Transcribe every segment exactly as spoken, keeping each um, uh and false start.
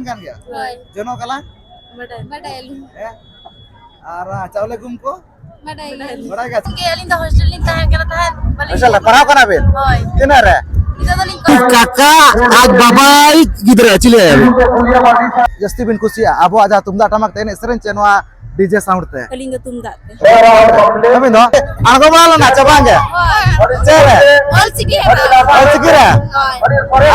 ᱠᱟᱱ ᱜᱮᱭᱟ? ᱦᱳᱭ᱾ ᱡᱚᱱᱚᱜ ᱜᱟᱞᱟᱝ? ᱵᱟᱰᱟᱭ᱾ ᱵᱟᱰᱟᱭᱟᱞᱤᱧ᱾ ᱦᱮᱸ? ᱟᱨ, ᱟ, ᱪᱟᱣᱞᱮ ᱜᱩᱢ ᱠᱚ? ᱵᱟᱰᱟᱭ ᱜᱮ᱾ ᱵᱟᱰᱟᱭ ᱜᱮᱭᱟ᱾ ᱜᱚᱢᱠᱮ, ᱟᱹᱞᱤᱧ ᱫᱚ ᱦᱳᱥᱴᱮᱞ ᱞᱤᱧ ᱛᱟᱦᱮᱸ ᱠᱟᱱᱟ ᱛᱟᱦᱮᱸᱫ, ᱵᱟᱹᱞᱤᱧ ᱦᱳᱥᱴᱮᱞ ᱨᱮ ᱯᱟᱲᱦᱟᱣ ᱠᱟᱱᱟ ᱵᱤᱱ? ᱦᱳᱭ᱾ ᱛᱤᱱᱟᱹᱜ ᱨᱮ? ᱱᱤᱛᱚᱜ ᱫᱚᱞᱤᱧ ᱠᱚᱞᱮᱡᱽ᱾ ᱠᱟᱠᱟ ᱟᱡ ᱵᱟᱵᱟᱭ ᱜᱤᱫᱽᱨᱟᱹ ᱪᱤᱞᱤ? ᱡᱟᱹᱥᱛᱤ ᱵᱤᱱ ᱠᱩᱥᱤᱭᱟᱜᱼᱟ ᱟᱵᱚᱣᱟᱜ ᱡᱟᱦᱟᱸ ᱛᱩᱢᱫᱟᱜ ᱴᱟᱢᱟᱠ ᱛᱮ ᱮᱱᱮᱡ ᱥᱮᱨᱮᱧ ᱪᱮ ᱱᱚᱣᱟ ᱰᱤᱡᱮ ᱥᱟᱣᱩᱱᱰ ᱛᱮ? ᱟᱹᱞᱤᱧ ᱫᱚ ᱛᱩᱢᱫᱟᱜ ᱛᱮ᱾ ᱟᱹᱵᱤᱱ ᱫᱚ? ᱟᱬᱜᱚ ᱵᱟᱲᱟ ᱞᱮᱱᱟ ᱪᱮ ᱵᱟᱝ ᱜᱮ? ᱦᱳᱭ᱾ ᱪᱮᱫ ᱨᱮ? ᱚᱞᱪᱤᱠᱤ ᱨᱮ᱾ ᱚᱞᱪᱤᱠᱤ ᱨᱮ? ᱦᱳᱭ᱾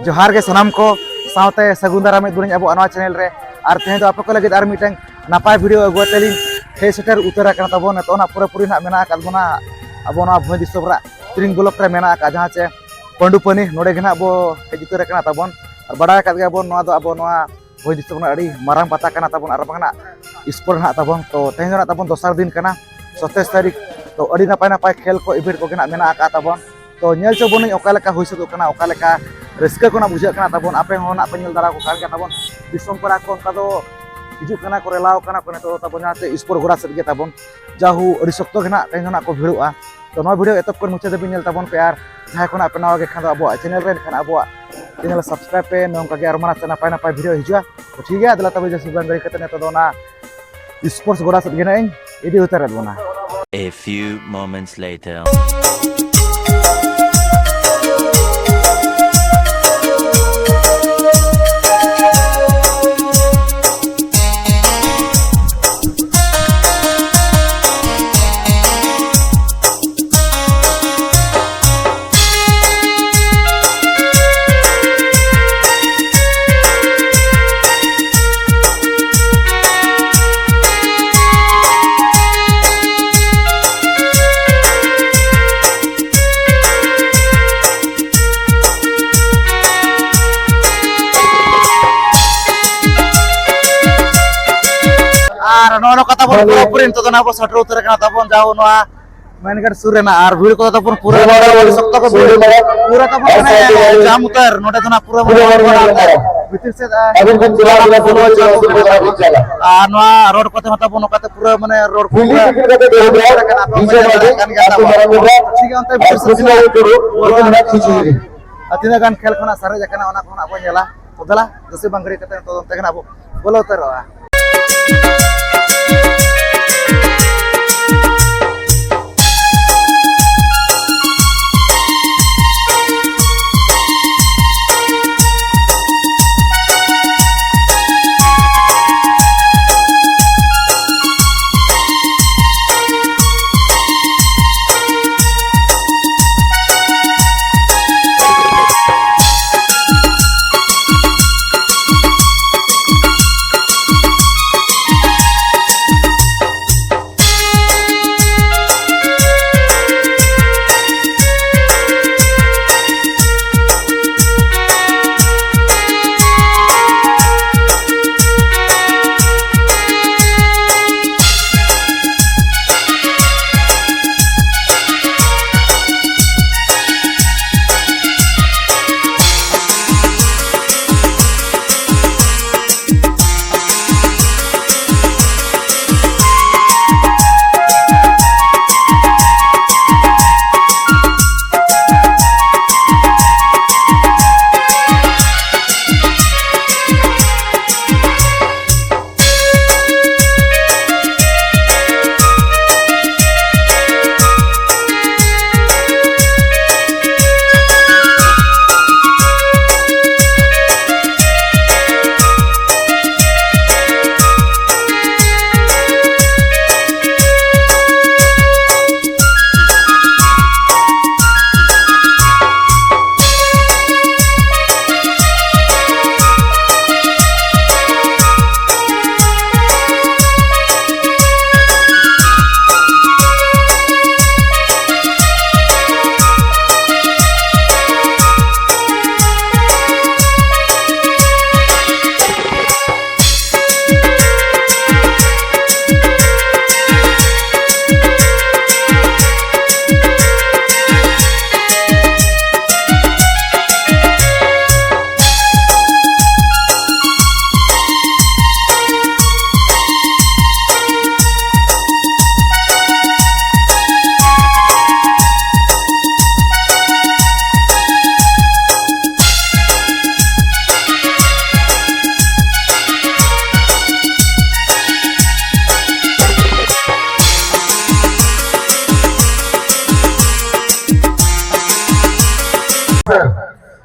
ᱡᱚᱦᱟᱨ ᱜᱮ ᱥᱟᱱᱟᱢ ᱠᱚ, ᱥᱟᱶᱛᱮ ᱥᱟᱹᱜᱩᱱ ᱫᱟᱨᱟᱢ ᱮᱫ ᱵᱚᱱᱟᱹᱧ ᱟᱵᱚᱣᱟᱜ ᱱᱚᱣᱟ ᱪᱮᱱᱮᱞ ᱨᱮ᱾ ᱟᱨ ᱛᱮᱦᱮᱧ ᱫᱚ ᱟᱯᱮ ᱠᱚ ᱞᱟᱹᱜᱤᱫ ᱟᱨ ᱢᱤᱫᱴᱟᱝ ᱱᱟᱯᱟᱭ ᱵᱷᱤᱰᱤᱭᱳ ᱟᱹᱜᱩ ᱠᱟᱛᱮ ᱞᱤᱧ ᱦᱮᱡ ᱥᱮᱴᱮᱨ ᱩᱛᱟᱹᱨ ᱟᱠᱟᱱᱟ ᱛᱟᱵᱚᱱ᱾ ᱱᱤᱛᱚᱜ ᱱᱟᱜ ᱯᱩᱨᱟᱹᱯᱩᱨᱤ ᱱᱟᱜ ᱢᱮᱱᱟᱜ ᱟᱠᱟᱫ ᱵᱚᱱᱟ ᱟᱵᱚ ᱱᱚᱣᱟ ᱵᱷᱚᱸᱡᱽ ᱫᱤᱥᱚᱢ ᱨᱮᱱᱟᱜ ᱛᱤᱨᱤᱝ ᱵᱞᱚᱠ ᱨᱮ ᱢᱮᱱᱟᱜ ᱟᱠᱟᱫ, ᱡᱟᱦᱟᱸ ᱪᱮ ᱯᱟᱹᱰᱩᱯᱟᱹᱱᱤ, ᱱᱚᱰᱮ ᱜᱮ ᱱᱟᱜ ᱵᱚ ᱦᱮᱡ ᱩᱛᱟᱹᱨ ᱟᱠᱟᱱᱟ ᱛᱟᱵᱚᱱ᱾ ᱟᱨ ᱵᱟᱰᱟᱭ ᱟᱠᱟᱫ ᱜᱮᱭᱟ ᱵᱚᱱ, ᱱᱚᱣᱟ ᱫᱚ ᱟᱵᱚ ᱱᱚᱣᱟ ᱵᱷᱚᱸᱡᱽ ᱫᱤᱥᱚᱢ ᱨᱮᱱᱟᱜ ᱟᱹᱰᱤ ᱢᱟᱨᱟᱝ ᱯᱟᱛᱟ ᱠᱟᱱᱟ ᱛᱟᱵᱚᱱ, ᱟᱨ ᱵᱟᱝ ᱱᱟᱜ ᱥᱯᱳᱨᱴ ᱱᱟᱜ ᱛᱟᱵᱚᱱ᱾ ᱛᱚ, ᱛᱮᱦᱮᱧ ᱫᱚ ᱱᱟᱜ ᱛᱟᱵᱚᱱ ᱫᱚᱥᱟᱨ ᱫᱤᱱ ᱠᱟᱱᱟ, ᱥᱟᱛᱟᱭᱤᱥ ᱛᱟᱹᱨᱤᱠᱷ᱾ ᱛᱚ, ᱟᱹᱰᱤ ᱱᱟᱯᱟᱭ ᱱᱟᱯᱟᱭ ᱠᱷᱮᱞ ᱠᱚ, ᱤᱵᱷᱮᱱᱴ ᱠᱚᱜᱮ ᱱᱟᱜ ᱢᱮᱱᱟᱜ ᱟᱠᱟᱫ ᱛᱟᱵᱚᱱ᱾ ᱛᱚ, ᱧᱮᱞ ᱦᱚᱪᱚ ᱵᱚᱱᱟᱹᱧ ᱚᱠᱟ ᱞᱮᱠᱟ ᱦᱩᱭ ᱥᱟᱹᱛᱚᱜ ᱠᱟᱱᱟ, ᱚᱠᱟ ᱞᱮᱠᱟ ᱨᱟᱹᱥᱠᱟᱹ ᱠᱚ ᱱᱟᱜ ᱵᱩᱡᱷᱟᱹᱜ ᱠᱟᱱᱟ ᱛᱟᱵᱚᱱ᱾ ᱟᱯᱮ ᱦᱚᱸ ᱱᱟᱜ ᱯᱮ ᱧᱮᱞ ᱫᱟᱨᱟ ᱠᱚ ᱠᱟᱱ ᱜᱮᱭᱟ ᱛᱟᱵᱚᱱ᱾ ᱫᱤᱥᱚᱢ ᱯᱟᱲᱟ ᱠᱚ ᱚᱱᱠᱟ ᱫᱚ ᱦᱤᱡᱩᱜ ᱠᱟᱱᱟ ᱠᱚ, ᱨᱮᱞᱟᱣ ᱠᱟᱱᱟ ᱠᱚ ᱱᱤᱛᱚᱜ ᱫᱚ ᱛᱟᱵᱚᱱ, ᱡᱟᱦᱟᱸ ᱪᱮ ᱥᱯᱳᱨᱴ ᱜᱚᱰᱟ ᱥᱮᱫ ᱜᱮ ᱛᱟᱵᱚᱱ᱾ ᱡᱟᱦᱳ, ᱟᱹᱰᱤ ᱥᱚᱠᱛᱚ ᱜᱮ ᱱᱟᱜ ᱛᱮᱦᱮᱧ ᱫᱚ ᱱᱟᱜ ᱠᱚ ᱵᱷᱤᱲᱚᱜᱼᱟ᱾ ᱛᱚ, ᱱᱚᱣᱟ ᱵᱷᱤᱰᱤᱭᱳ ᱮᱛᱚᱦᱚᱵ ᱠᱷᱚᱱ ᱢᱩᱪᱟᱹᱫ ᱫᱷᱟᱹᱵᱤᱡ ᱧᱮᱞ ᱛᱟᱵᱚᱱ ᱯᱮ, ᱟᱨ ᱡᱟᱦᱟᱸᱭ ᱠᱷᱚᱱᱟᱜ ᱯᱮ ᱱᱟᱣᱟ ᱜᱮ ᱠᱷᱟᱱ ᱫᱚ ᱟᱵᱚᱣᱟᱜ ᱪᱮᱱᱮᱞ ᱨᱮ, ᱮᱱᱠᱷᱟᱱ ᱟᱵᱚᱣᱟᱜ ᱪᱮᱱᱮᱞ ᱥᱟᱵᱥᱠᱨᱟᱭᱤᱵ ᱯᱮ, ᱱᱚᱝᱠᱟ ᱜᱮ ᱟᱨ ᱢᱟᱨᱟᱝ ᱥᱮ ᱱᱟᱯᱟᱭ ᱱᱟᱯᱟᱭ ᱵᱷᱤᱰᱤᱭᱳ ᱦᱤᱡᱩᱜᱼᱟ᱾ ᱛᱚ, ᱴᱷᱤᱠ ᱜᱮᱭᱟ, ᱫᱮᱞᱟ ᱛᱚᱵᱮ ᱡᱟᱹᱥᱛᱤ ᱵᱟᱝ ᱜᱷᱟᱹᱲᱤ ᱠᱟᱛᱮ ᱱᱤᱛᱚᱜ ᱫᱚ ᱚᱱᱟ ᱥᱯᱳᱨᱴᱥ ᱜᱚᱰᱟ ᱥᱮᱫ ᱜᱮ ᱱᱟᱜ ᱤᱧ ᱤᱫᱤ ᱩᱛᱟᱹᱨᱮᱫ ᱵᱚᱱᱟ᱾ A few moments later. ᱟᱨ ᱱᱚᱜᱼᱚ ᱱᱚᱝᱠᱟ ᱛᱟᱵᱚᱱ ᱯᱩᱨᱟᱹᱯᱩᱨᱤ ᱱᱤᱛᱚᱜ ᱫᱚ ᱱᱟᱜ ᱵᱚ ᱥᱮᱴᱮᱨ ᱩᱛᱟᱹᱨ ᱟᱠᱟᱱᱟ ᱛᱟᱵᱚᱱ, ᱡᱟᱦᱳ, ᱱᱚᱣᱟ ᱢᱮᱱ ᱜᱮᱴ ᱥᱩᱨ ᱨᱮᱱᱟᱜ᱾ ᱟᱨ ᱵᱷᱤᱲ ᱠᱚᱫᱚ ᱛᱟᱵᱚᱱ ᱯᱩᱨᱟᱹ ᱥᱚᱠᱛᱚ ᱠᱚ ᱵᱷᱤᱲ, ᱯᱩᱨᱟᱹ ᱛᱟᱵᱚᱱ ᱢᱟᱱᱮ ᱡᱟᱢ ᱩᱛᱟᱹᱨ᱾ ᱱᱚᱰᱮ ᱫᱚ ᱱᱟᱜ ᱯᱩᱨᱟᱹ ᱢᱟᱱᱮ ᱵᱷᱤᱛᱤᱨ ᱥᱮᱫ, ᱟᱨ ᱱᱚᱣᱟ ᱨᱳᱰ ᱠᱚᱛᱮ ᱦᱚᱸ ᱛᱟᱵᱚᱱ ᱱᱚᱝᱠᱟᱛᱮ ᱯᱩᱨᱟᱹ ᱢᱟᱱᱮ ᱨᱳᱰ ᱠᱚ ᱯᱩᱨᱟᱹ ᱡᱟᱢ ᱩᱛᱟᱹᱨ ᱟᱠᱟᱱᱟ᱾ ᱟᱯᱮ ᱦᱚᱸ ᱧᱮᱞ ᱫᱟᱲᱮᱭᱟᱜ ᱠᱟᱱ ᱜᱮᱭᱟ ᱛᱟᱵᱚᱱ᱾ ᱴᱷᱤᱠ ᱜᱮᱭᱟ, ᱚᱱᱛᱮ ᱵᱷᱤᱛᱤᱨ ᱥᱮᱫ ᱛᱤᱱᱟᱹᱜ ᱟᱨ ᱛᱤᱱᱟᱹᱜ ᱜᱟᱱ ᱠᱷᱮᱞ ᱠᱷᱚᱱᱟᱜ ᱥᱟᱨᱮᱡ ᱟᱠᱟᱱᱟ, ᱚᱱᱟ ᱠᱚᱦᱚᱸ ᱟᱵᱚ ᱧᱮᱞᱟ᱾ ᱛᱚ ᱫᱮᱞᱟ, ᱡᱟᱹᱥᱛᱤ ᱵᱟᱝ ᱜᱷᱟᱹᱲᱤᱡ ᱠᱟᱛᱮ ᱱᱤᱛᱚᱜ ᱫᱚ ᱚᱱᱛᱮ ᱜᱮ ᱱᱟᱜ ᱟᱵᱚ ᱵᱚᱞᱚ ᱩᱛᱟᱹᱨᱚᱜᱼᱟ᱾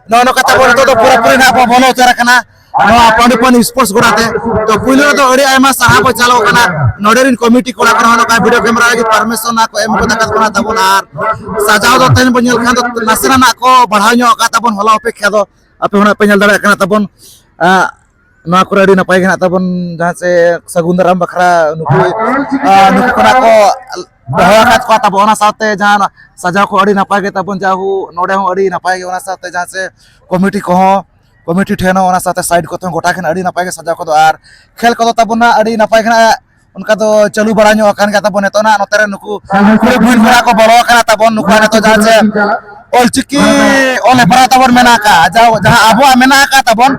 ᱱᱚᱜᱼᱚ ᱱᱚᱝᱠᱟ ᱛᱟᱵᱚᱱ ᱱᱤᱛᱚᱜ ᱫᱚ ᱯᱩᱨᱟᱹᱯᱩᱨᱤ ᱱᱟᱦᱟᱜ ᱵᱚᱱ ᱵᱚᱞᱚ ᱩᱛᱟᱹᱨ ᱟᱠᱟᱱᱟ ᱱᱚᱣᱟ ᱯᱟᱺᱰᱩ ᱯᱟᱺᱰᱩ ᱥᱯᱳᱨᱴᱥ ᱜᱚᱰᱟ ᱛᱮ᱾ ᱛᱚ ᱯᱩᱭᱞᱩ ᱨᱮᱫᱚ ᱟᱹᱰᱤ ᱟᱭᱢᱟ ᱥᱟᱨᱦᱟᱣ ᱠᱚ ᱪᱟᱞᱟᱣ ᱠᱟᱱᱟ ᱱᱚᱰᱮ ᱨᱮᱱ ᱠᱚᱢᱤᱴᱤ ᱠᱚᱲᱟ ᱠᱚ, ᱱᱚᱜᱼᱚ ᱱᱚᱝᱠᱟ ᱵᱷᱤᱰᱤᱭᱳ ᱠᱮᱢᱮᱨᱟ ᱞᱟᱹᱜᱤᱫ ᱯᱟᱨᱢᱤᱥᱚᱱ ᱱᱟᱦᱟᱜ ᱠᱚ ᱮᱢ ᱜᱚᱫ ᱟᱠᱟᱫ ᱵᱚᱱᱟ ᱛᱟᱵᱚᱱ᱾ ᱟᱨ ᱥᱟᱡᱟᱣ ᱫᱚ ᱛᱮᱦᱮᱧ ᱵᱚᱱ ᱧᱮᱞ ᱠᱷᱟᱱ ᱫᱚ ᱱᱟᱥᱮᱱᱟᱜ ᱱᱟᱦᱟᱜ ᱠᱚ ᱵᱟᱲᱦᱟᱣ ᱧᱚᱜ ᱟᱠᱟᱫ ᱛᱟᱵᱚᱱ ᱦᱚᱞᱟ ᱚᱯᱮᱠᱷᱟ ᱫᱚ᱾ ᱟᱯᱮ ᱦᱚᱸ ᱱᱟᱦᱟᱜ ᱯᱮ ᱧᱮᱞ ᱫᱟᱲᱮᱭᱟᱜ ᱠᱟᱱᱟ ᱛᱟᱵᱚᱱ᱾ ᱟᱸ, ᱱᱚᱣᱟ ᱠᱚᱨᱮ ᱟᱹᱰᱤ ᱱᱟᱯᱟᱭ ᱜᱮ ᱱᱟᱦᱟᱜ ᱛᱟᱵᱚᱱ ᱡᱟᱦᱟᱸ ᱪᱮ ᱥᱟᱹᱜᱩᱱ ᱫᱟᱨᱟᱢ ᱵᱟᱠᱷᱨᱟ ᱱᱩᱠᱩ, ᱟᱸ, ᱱᱩᱠᱩ ᱠᱚ ᱱᱟᱦᱟᱜ ᱠᱚ ᱫᱚᱦᱚ ᱟᱠᱟᱫ ᱠᱚᱣᱟ ᱛᱟᱵᱚᱱ᱾ ᱚᱱᱟ ᱥᱟᱶᱛᱮ ᱡᱟᱦᱟᱸ ᱥᱟᱡᱟᱣ ᱠᱚ ᱟᱹᱰᱤ ᱱᱟᱯᱟᱭ ᱜᱮ ᱛᱟᱵᱚᱱ, ᱡᱟᱦᱩ ᱱᱚᱰᱮ ᱦᱚᱸ ᱟᱹᱰᱤ ᱱᱟᱯᱟᱭ ᱜᱮ᱾ ᱚᱱᱟ ᱥᱟᱶᱛᱮ ᱡᱟᱦᱟᱸ ᱪᱮ ᱠᱚᱢᱤᱴᱤ ᱠᱚᱦᱚᱸ, ᱠᱚᱢᱤᱴᱤ ᱴᱷᱮᱱ ᱦᱚᱸ, ᱚᱱᱟ ᱥᱟᱶᱛᱮ ᱥᱟᱭᱤᱰ ᱠᱚᱛᱮ ᱦᱚᱸ ᱜᱚᱴᱟ ᱜᱮ ᱱᱟᱦᱟᱜ ᱟᱹᱰᱤ ᱱᱟᱯᱟᱭ ᱜᱮ ᱥᱟᱡᱟᱣ ᱠᱚᱫᱚ᱾ ᱟᱨ ᱠᱷᱮᱞ ᱠᱚᱫᱚ ᱛᱟᱵᱚᱱ ᱱᱟᱦᱟᱜ ᱟᱹᱰᱤ ᱱᱟᱯᱟᱭ ᱜᱮ ᱱᱟᱦᱟᱜ ᱚᱱᱠᱟ ᱫᱚ ᱪᱟᱹᱞᱩ ᱵᱟᱲᱟ ᱧᱚᱜ ᱟᱠᱟᱱ ᱜᱮᱭᱟ ᱛᱟᱵᱚᱱ᱾ ᱱᱤᱛᱚᱜ ᱱᱟᱦᱟᱜ ᱱᱚᱛᱮ ᱨᱮ ᱱᱩᱠᱩ ᱠᱩᱲᱤ ᱵᱩᱱ ᱠᱚᱲᱟ ᱠᱚ ᱵᱚᱞᱚ ᱟᱠᱟᱱᱟ ᱛᱟᱵᱚᱱ, ᱱᱩᱠᱩᱣᱟᱜ ᱱᱤᱛᱚᱜ ᱡᱟᱦᱟᱸ ᱪᱮ ᱚᱞᱪᱤᱠᱤ ᱚᱞ ᱦᱮᱯᱨᱟᱣ ᱛᱟᱵᱚᱱ ᱢᱮᱱᱟᱜ ᱟᱠᱟᱫ, ᱡᱟᱦᱟᱸ, ᱡᱟᱦᱟᱸ ᱟᱵᱚᱣᱟᱜ ᱢᱮᱱᱟᱜ ᱟᱠᱟᱫ ᱛᱟᱵᱚᱱ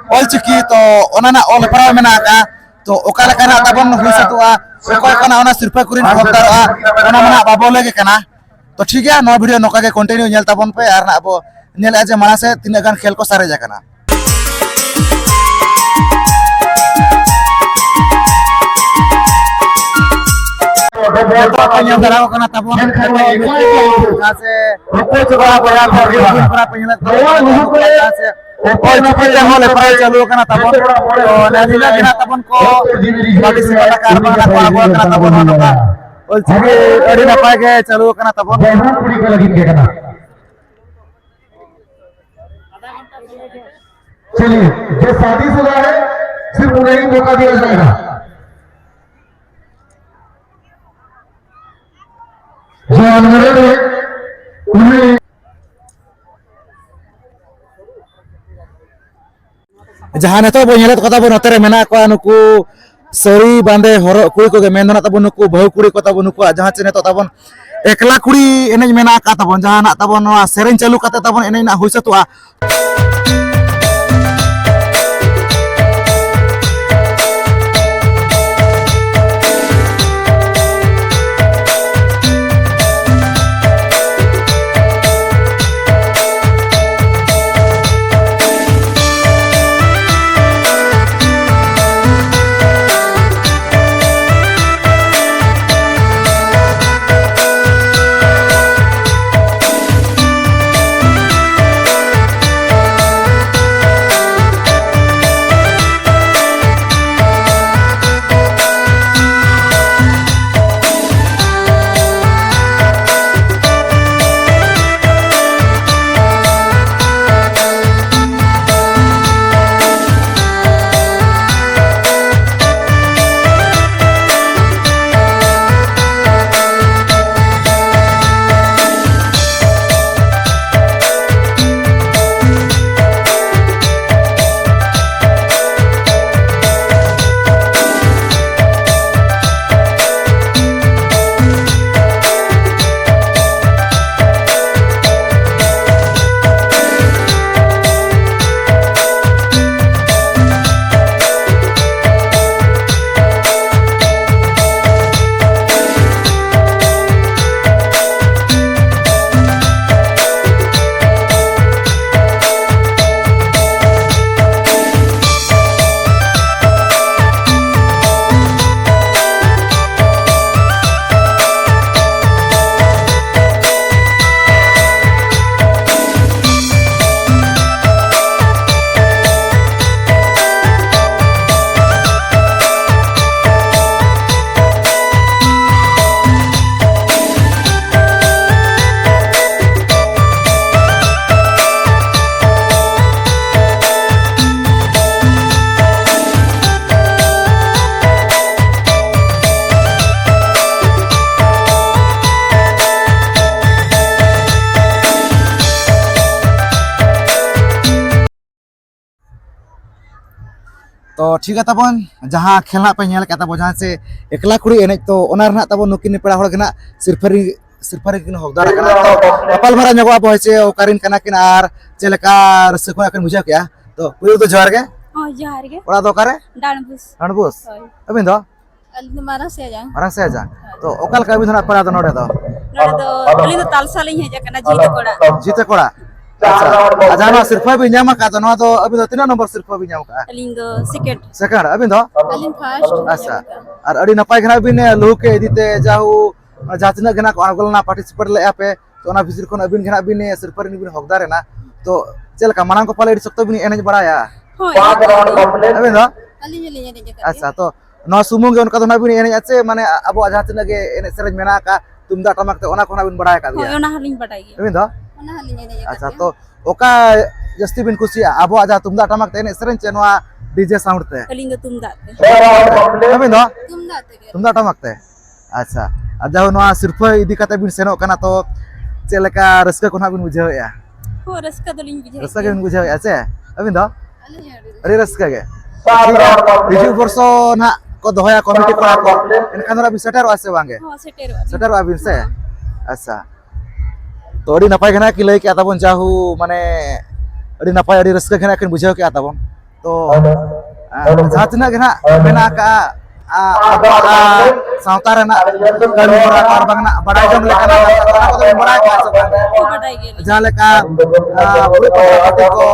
ᱚᱞᱪᱤᱠᱤ, ᱛᱚ ᱚᱱᱟ ᱨᱮᱱᱟᱜ ᱚᱞ ᱦᱮᱯᱨᱟᱣ ᱢᱮᱱᱟᱜ ᱟᱠᱟᱫ᱾ ᱛᱚ ᱚᱠᱟ ᱞᱮᱠᱟ ᱱᱟᱦᱟᱜ ᱛᱟᱵᱚᱱ ᱦᱩᱭ ᱥᱟᱹᱛᱚᱜᱼᱟ, ᱚᱠᱚᱭ ᱠᱚ ᱱᱟᱦᱟᱜ ᱚᱱᱟ ᱥᱤᱨᱯᱟᱹ ᱠᱚᱨᱮᱱ ᱦᱚᱠᱫᱟᱨᱚᱜᱼᱟ, ᱚᱱᱟ ᱢᱟ ᱱᱟᱦᱟᱜ ᱵᱟᱵᱚ ᱞᱟᱹᱭ ᱜᱮ ᱠᱟᱱᱟ᱾ ᱛᱚ ᱴᱷᱤᱠ ᱜᱮᱭᱟ, ᱱᱚᱣᱟ ᱵᱷᱤᱰᱤᱭᱳ ᱱᱚᱝᱠᱟ ᱜᱮ ᱠᱚᱱᱴᱤᱱᱤᱭᱩ ᱧᱮᱞ ᱛᱟᱵᱚᱱ ᱯᱮ, ᱟᱨ ᱱᱟᱦᱟᱜ ᱵᱚ ᱧᱮᱞᱮᱫᱼᱟ ᱡᱮ ᱢᱟᱲᱟᱝ ᱥᱮᱫ ᱛᱤᱱᱟᱹᱜ ᱜᱟᱱ ᱠᱷᱮᱞ ᱠᱚ ᱥᱟᱨᱮᱡ ᱟᱠᱟᱱᱟ᱾ ᱱᱤᱛᱚᱜ ᱯᱮ ᱧᱮᱞ ᱫᱟᱲᱮᱭᱟᱠᱚ ᱠᱟᱱᱟ ᱛᱟᱵᱚᱱ, ᱱᱤᱛᱚᱜ ᱱᱩᱠᱩ ᱡᱟᱦᱟᱸ ᱥᱮ ᱠᱚᱲᱟ ᱠᱚ ᱡᱟᱦᱟᱸ ᱠᱚ ᱨᱤᱞ ᱠᱚᱲᱟ ᱯᱮ ᱧᱮᱞᱮᱫ ᱠᱚᱣᱟ, ᱡᱟᱦᱟᱸ ᱥᱮ ᱚᱞ ᱪᱤᱠᱤ ᱛᱮᱦᱚᱸ ᱞᱮᱯᱷᱟᱨᱟᱭ ᱪᱟᱹᱞᱩ ᱟᱠᱟᱱᱟ ᱛᱟᱵᱚᱱ᱾ ᱛᱚ ᱱᱤᱱᱟᱹᱜ ᱜᱮ ᱱᱟᱜ ᱛᱟᱵᱚᱱ ᱠᱚ ᱵᱟᱹᱲᱛᱤ ᱥᱮ ᱠᱟᱛᱷᱟ ᱠᱟᱨᱵᱟᱨ ᱱᱟᱜ ᱠᱚ ᱟᱬᱜᱚ ᱟᱠᱟᱱᱟ ᱛᱟᱵᱚᱱ, ᱱᱚᱝᱠᱟ ᱚᱞ ᱪᱤᱠᱤ ᱟᱹᱰᱤ ᱱᱟᱯᱟᱭ ᱜᱮ ᱪᱟᱹᱞᱩ ᱟᱠᱟᱱᱟ ᱛᱟᱵᱚᱱ᱾ ᱵᱟᱹᱦᱩ ᱠᱩᱲᱤ ᱠᱚ ᱞᱟᱹᱜᱤᱫ ᱜᱮ ᱠᱟᱱᱟ᱾ चलिए, जो शादीशुदा है, सिर्फ उन्हें ही मौका दिया जाएगा। जो अनमेरिड है, उन्हें ᱡᱟᱦᱟᱸ ᱱᱤᱛᱚᱜ ᱵᱚᱱ ᱧᱮᱞᱮᱫ ᱠᱚ ᱛᱟᱵᱚᱱ ᱱᱚᱛᱮ ᱨᱮ ᱢᱮᱱᱟᱜ ᱠᱚᱣᱟ ᱱᱩᱠᱩ ᱥᱟᱹᱲᱤ ᱵᱟᱸᱫᱮ ᱦᱚᱨᱚᱜ ᱠᱩᱲᱤ ᱠᱚᱜᱮ, ᱢᱮᱱ ᱫᱚ ᱱᱟᱜ ᱛᱟᱵᱚᱱ ᱱᱩᱠᱩ ᱵᱟᱹᱦᱩ ᱠᱩᱲᱤ ᱠᱚ ᱛᱟᱵᱚᱱ, ᱱᱩᱠᱩᱣᱟᱜ ᱡᱟᱦᱟᱸ ᱪᱮ ᱱᱤᱛᱚᱜ ᱛᱟᱵᱚᱱ ᱮᱠᱞᱟ ᱠᱩᱲᱤ ᱮᱱᱮᱡ ᱢᱮᱱᱟᱜ ᱟᱠᱟᱫ ᱛᱟᱵᱚᱱ, ᱡᱟᱦᱟᱸ ᱱᱟᱜ ᱛᱟᱵᱚᱱ ᱱᱚᱣᱟ ᱥᱮᱨᱮᱧ ᱪᱟᱹᱞᱩ ᱠᱟᱛᱮ ᱛᱟᱵᱚᱱ ᱮᱱᱮᱡ ᱱᱟᱜ ᱦᱩᱭ ᱥᱟᱹᱛᱚᱜᱼᱟ᱾ ᱛᱚ ᱴᱷᱤᱠ ᱜᱮᱭᱟ ᱛᱟᱵᱚᱱ, ᱡᱟᱦᱟᱸ ᱠᱷᱮᱞ ᱦᱟᱸᱜ ᱯᱮ ᱧᱮᱞ ᱠᱮᱫ ᱛᱟᱵᱚᱱ, ᱡᱟᱦᱟᱸ ᱥᱮ ᱮᱠᱞᱟ ᱠᱩᱲᱤ ᱮᱱᱮᱡ, ᱛᱚ ᱚᱱᱟ ᱨᱮᱱᱟᱜ ᱛᱟᱵᱚᱱ ᱱᱩᱠᱤᱱ ᱯᱮᱲᱟ ᱦᱚᱲ ᱜᱮ ᱱᱟᱜ ᱥᱤᱨᱯᱷᱟᱹ ᱨᱮ, ᱥᱤᱨᱯᱷᱟᱹ ᱨᱮ ᱠᱤᱱ ᱦᱚᱠᱫᱟᱨ ᱟᱠᱟᱱᱟ᱾ ᱛᱚ ᱜᱟᱯᱟᱞ ᱢᱟᱨᱟᱣ ᱧᱚᱜᱚᱜ ᱟᱵᱚ, ᱦᱳᱭ ᱥᱮ ᱚᱠᱟᱨᱮᱱ ᱠᱟᱱᱟ ᱠᱤᱱ ᱟᱨ ᱪᱮᱫ ᱞᱮᱠᱟ ᱨᱟᱹᱥᱠᱟᱹ ᱠᱷᱚᱱᱟᱜ ᱠᱤᱱ ᱵᱩᱡᱷᱟᱹᱣ ᱠᱮᱜᱼᱟ᱾ ᱛᱚ ᱯᱩᱭᱞᱩ ᱫᱚ ᱡᱚᱦᱟᱨ ᱜᱮ᱾ ᱦᱚᱸ, ᱡᱚᱦᱟᱨ ᱜᱮ᱾ ᱚᱲᱟᱜ ᱫᱚ ᱚᱠᱟᱨᱮ? ᱰᱟᱸᱰᱵᱩᱥ᱾ ᱰᱟᱸᱰᱵᱩᱥ᱾ ᱦᱳᱭ᱾ ᱟᱹᱵᱤᱱ ᱫᱚ? ᱟᱹᱞᱤᱧ ᱫᱚ ᱢᱟᱨᱟᱝ ᱥᱮᱭᱟᱡᱟᱝ᱾ ᱢᱟᱨᱟᱝ ᱥᱮᱭᱟᱡᱟᱝ᱾ ᱛᱚ ᱚᱠᱟ ᱞᱮᱠᱟ ᱟᱹᱵᱤᱱ ᱫᱚ ᱱᱟᱜ ᱯᱮᱲᱟ ᱫᱚ ᱱᱚᱰᱮ ᱫᱚ? ᱱᱚᱰᱮ ᱫᱚ ᱟᱹᱞᱤᱧ ᱫᱚ ᱛᱟᱞᱥᱟ ᱞᱤᱧ ᱦᱮᱡ ᱟᱠᱟᱱᱟ, ᱡᱤᱛᱟᱹ ᱠᱚᱲᱟ᱾ ᱡᱤᱛᱟᱹ ᱠᱚᱲᱟ᱾ ᱟᱪᱪᱷᱟ᱾ ᱟᱨ ᱡᱟᱦᱟᱸ ᱱᱚᱣᱟ ᱥᱤᱨᱯᱷᱟᱹ ᱵᱤᱱ ᱧᱟᱢ ᱟᱠᱟᱫ ᱫᱚ, ᱱᱚᱣᱟ ᱫᱚ ᱟᱹᱵᱤᱱ ᱫᱚ ᱛᱤᱱᱟᱹᱜ ᱱᱚᱢᱵᱚᱨ ᱥᱤᱨᱯᱷᱟᱹ ᱵᱤᱱ ᱧᱟᱢ ᱟᱠᱟᱫᱼᱟ? ᱟᱹᱞᱤᱧ ᱫᱚ ᱥᱮᱠᱮᱱᱰ᱾ ᱥᱮᱠᱮᱱᱰ, ᱟᱹᱵᱤᱱ ᱫᱚ? ᱟᱹᱞᱤᱧ ᱯᱷᱟᱥᱴ᱾ ᱟᱪᱪᱷᱟ᱾ ᱟᱨ ᱟᱹᱰᱤ ᱱᱟᱯᱟᱭ ᱜᱮ ᱱᱟᱜ ᱵᱤᱱ ᱞᱩᱦᱩᱠ ᱮ ᱤᱫᱤ ᱛᱮ, ᱡᱟᱦᱳ, ᱡᱟᱦᱟᱸ ᱛᱤᱱᱟᱹᱜ ᱜᱮ ᱱᱟᱜ ᱠᱚ ᱟᱬᱜᱚ ᱞᱮᱱᱟ, ᱯᱟᱨᱴᱤᱥᱤᱯᱮᱴ ᱞᱮᱫᱼᱟ ᱯᱮ, ᱛᱚ ᱚᱱᱟ ᱵᱷᱤᱛᱤᱨ ᱠᱷᱚᱱ ᱟᱹᱵᱤᱱ ᱜᱮ ᱱᱟᱜ ᱵᱤᱱ ᱥᱤᱨᱯᱷᱟᱹ ᱨᱤᱱ ᱵᱤᱱ ᱦᱚᱠᱫᱟᱨ ᱮᱱᱟ᱾ ᱛᱚ ᱪᱮᱫ ᱞᱮᱠᱟ, ᱢᱟᱲᱟᱝ ᱠᱚ ᱯᱟᱞᱮ ᱟᱹᱰᱤ ᱥᱚᱠᱛᱚ ᱵᱤᱱ ᱮᱱᱮᱡ ᱵᱟᱲᱟᱭᱟ? ᱦᱳᱭ, ᱮᱱᱮᱡ ᱜᱮᱭᱟ᱾ ᱟᱹᱵᱤᱱ ᱫᱚ? ᱟᱹᱞᱤᱧ ᱦᱚᱸᱞᱤᱧ ᱮᱱᱮᱡ ᱟᱠᱟᱫ ᱟᱪᱪᱷᱟ, ᱜᱮᱭᱟ᱾ ᱛᱚ ᱱᱚᱣᱟ ᱥᱩᱢᱩᱝ ᱜᱮ ᱚᱱᱠᱟ ᱫᱚ ᱱᱟᱜ ᱵᱤᱱ ᱮᱱᱮᱡᱼᱟ ᱪᱮ, ᱢᱟᱱᱮ ᱟᱵᱚᱣᱟᱜ ᱡᱟᱦᱟᱸ ᱛᱤᱱᱟᱹᱜ ᱜᱮ ᱮᱱᱮᱡ ᱥᱮᱨᱮᱧ ᱢᱮᱱᱟᱜ ᱟᱠᱟᱫ, ᱛᱩᱢᱫᱟᱜ ᱴᱟᱢᱟᱠ ᱛᱮ, ᱚᱱᱟ ᱠᱚ ᱱᱟᱜ ᱵᱤᱱ ᱵᱟᱲᱟᱭ ᱟᱠᱟᱫ ᱦᱳᱭ, ᱜᱮᱭᱟ? ᱚᱱᱟ ᱦᱚᱸᱞᱤᱧ ᱵᱟᱰᱟᱭ ᱜᱮᱭᱟ᱾ ᱟᱹᱵᱤᱱ ᱫᱚ? ᱚᱱᱟ ᱦᱚᱸᱞᱤᱧ ᱮᱱᱮᱡ ᱟᱠᱟᱫ ᱟᱪᱪᱷᱟ, ᱜᱮᱭᱟ᱾ ᱛᱚ ᱚᱠᱟ ᱡᱟᱹᱥᱛᱤ ᱵᱤᱱ ᱠᱩᱥᱤᱭᱟᱜᱼᱟ, ᱟᱵᱚᱣᱟᱜ ᱡᱟᱦᱟᱸ ᱛᱩᱢᱫᱟᱜ ᱴᱟᱢᱟᱠ ᱛᱮ ᱮᱱᱮᱡ ᱥᱮᱨᱮᱧ ᱪᱮ ᱱᱚᱣᱟ ᱰᱤᱡᱮ ᱥᱟᱣᱩᱱᱰ ᱛᱮ? ᱟᱹᱞᱤᱧ ᱫᱚ ᱛᱩᱢᱫᱟᱜ ᱛᱮ᱾ ᱟᱹᱵᱤᱱ ᱫᱚ? ᱛᱩᱢᱫᱟᱜ ᱛᱮᱜᱮ᱾ ᱛᱩᱢᱫᱟᱜ ᱴᱟᱢᱟᱠ ᱛᱮ? ᱟᱪᱪᱷᱟ, ᱟᱨ ᱡᱟᱦᱳ ᱱᱚᱣᱟ ᱥᱤᱨᱯᱷᱟᱹ ᱤᱫᱤ ᱠᱟᱛᱮ ᱵᱤᱱ ᱥᱮᱱᱚᱜ ᱠᱟᱱᱟ, ᱛᱚ ᱪᱮᱫ ᱞᱮᱠᱟ ᱨᱟᱹᱥᱠᱟᱹ ᱠᱚ ᱱᱟᱜ ᱵᱤᱱ ᱵᱩᱡᱷᱟᱹᱣᱮᱫᱼᱟ? ᱦᱚᱸ, ᱨᱟᱹᱥᱠᱟᱹ ᱫᱚᱞᱤᱧ ᱵᱩᱡᱷᱟᱹᱣᱮᱫ ᱨᱟᱹᱥᱠᱟᱹ ᱜᱮᱭᱟ᱾ ᱜᱮᱵᱤᱱ ᱵᱩᱡᱷᱟᱹᱣᱮᱫᱼᱟ ᱪᱮ? ᱟᱹᱵᱤᱱ ᱫᱚ? ᱟᱹᱞᱤᱧ ᱦᱚᱸ ᱟᱹᱰᱤ ᱟᱹᱰᱤ ᱨᱟᱹᱥᱠᱟᱹ ᱜᱮ᱾ ᱴᱷᱤᱠ ᱜᱮᱭᱟ, ᱦᱤᱡᱩᱜ ᱵᱚᱨᱥᱚ ᱱᱟᱜ ᱠᱚ ᱫᱚᱦᱚᱭᱟ ᱠᱚᱢᱤᱴᱤ ᱠᱚᱲᱟ ᱠᱚ, ᱮᱱᱠᱷᱟᱱ ᱫᱚ ᱱᱟᱜ ᱵᱤᱱ ᱥᱮᱴᱮᱨᱚᱜᱼᱟ ᱥᱮ ᱵᱟᱝ ᱜᱮ? ᱦᱚᱸ, ᱥᱮᱴᱮᱨᱚᱜᱼᱟ ᱞᱤᱧ᱾ ᱥᱮᱴᱮᱨᱚᱜᱼᱟ ᱵᱤᱱ ᱥᱮ? ᱦᱚᱸ᱾ ᱟᱪᱪᱷᱟ, ᱛᱚ ᱟᱹᱰᱤ ᱱᱟᱯᱟᱭ ᱜᱮ ᱱᱟᱜ ᱠᱤᱱ ᱞᱟᱹᱭ ᱠᱮᱜᱼᱟ ᱛᱟᱵᱚᱱ, ᱡᱟᱦᱳ, ᱢᱟᱱᱮ ᱟᱹᱰᱤ ᱱᱟᱯᱟᱭ, ᱟᱹᱰᱤ ᱨᱟᱹᱥᱠᱟᱹ ᱜᱮ ᱱᱟᱜ ᱠᱤᱱ ᱵᱩᱡᱷᱟᱹᱣ ᱠᱮᱜᱼᱟ ᱛᱟᱵᱚᱱ᱾ ᱛᱚ, ᱟᱨ ᱡᱟᱦᱟᱸ ᱛᱤᱱᱟᱹᱜ ᱜᱮ ᱱᱟᱜ ᱢᱮᱱᱟᱜ ᱟᱠᱟᱫᱼᱟ, ᱟ-, ᱟᱵᱚᱣᱟᱜ, ᱟ, ᱥᱟᱶᱛᱟ ᱨᱮᱱᱟᱜ ᱠᱟᱹᱢᱤ ᱦᱚᱨᱟ ᱠᱚ ᱟᱨ ᱵᱟᱝ ᱱᱟᱜ ᱵᱟᱲᱟᱭ ᱡᱚᱝ ᱞᱮᱠᱟᱱᱟᱜ ᱠᱟᱛᱷᱟ, ᱚᱱᱟ ᱠᱚᱫᱚ ᱵᱤᱱ ᱵᱟᱲᱟᱭ ᱠᱟᱜᱼᱟ ᱥᱮ ᱵᱟᱝ? ᱦᱚᱸ, ᱵᱟᱰᱟᱭ ᱜᱮᱭᱟᱞᱤᱧ᱾ ᱡᱟᱦᱟᱸ ᱞᱮᱠᱟ, ᱟ, ᱯᱷᱩᱲᱩᱜ ᱯᱟᱛᱲᱟ ᱯᱟᱹᱴᱤ ᱠᱚ,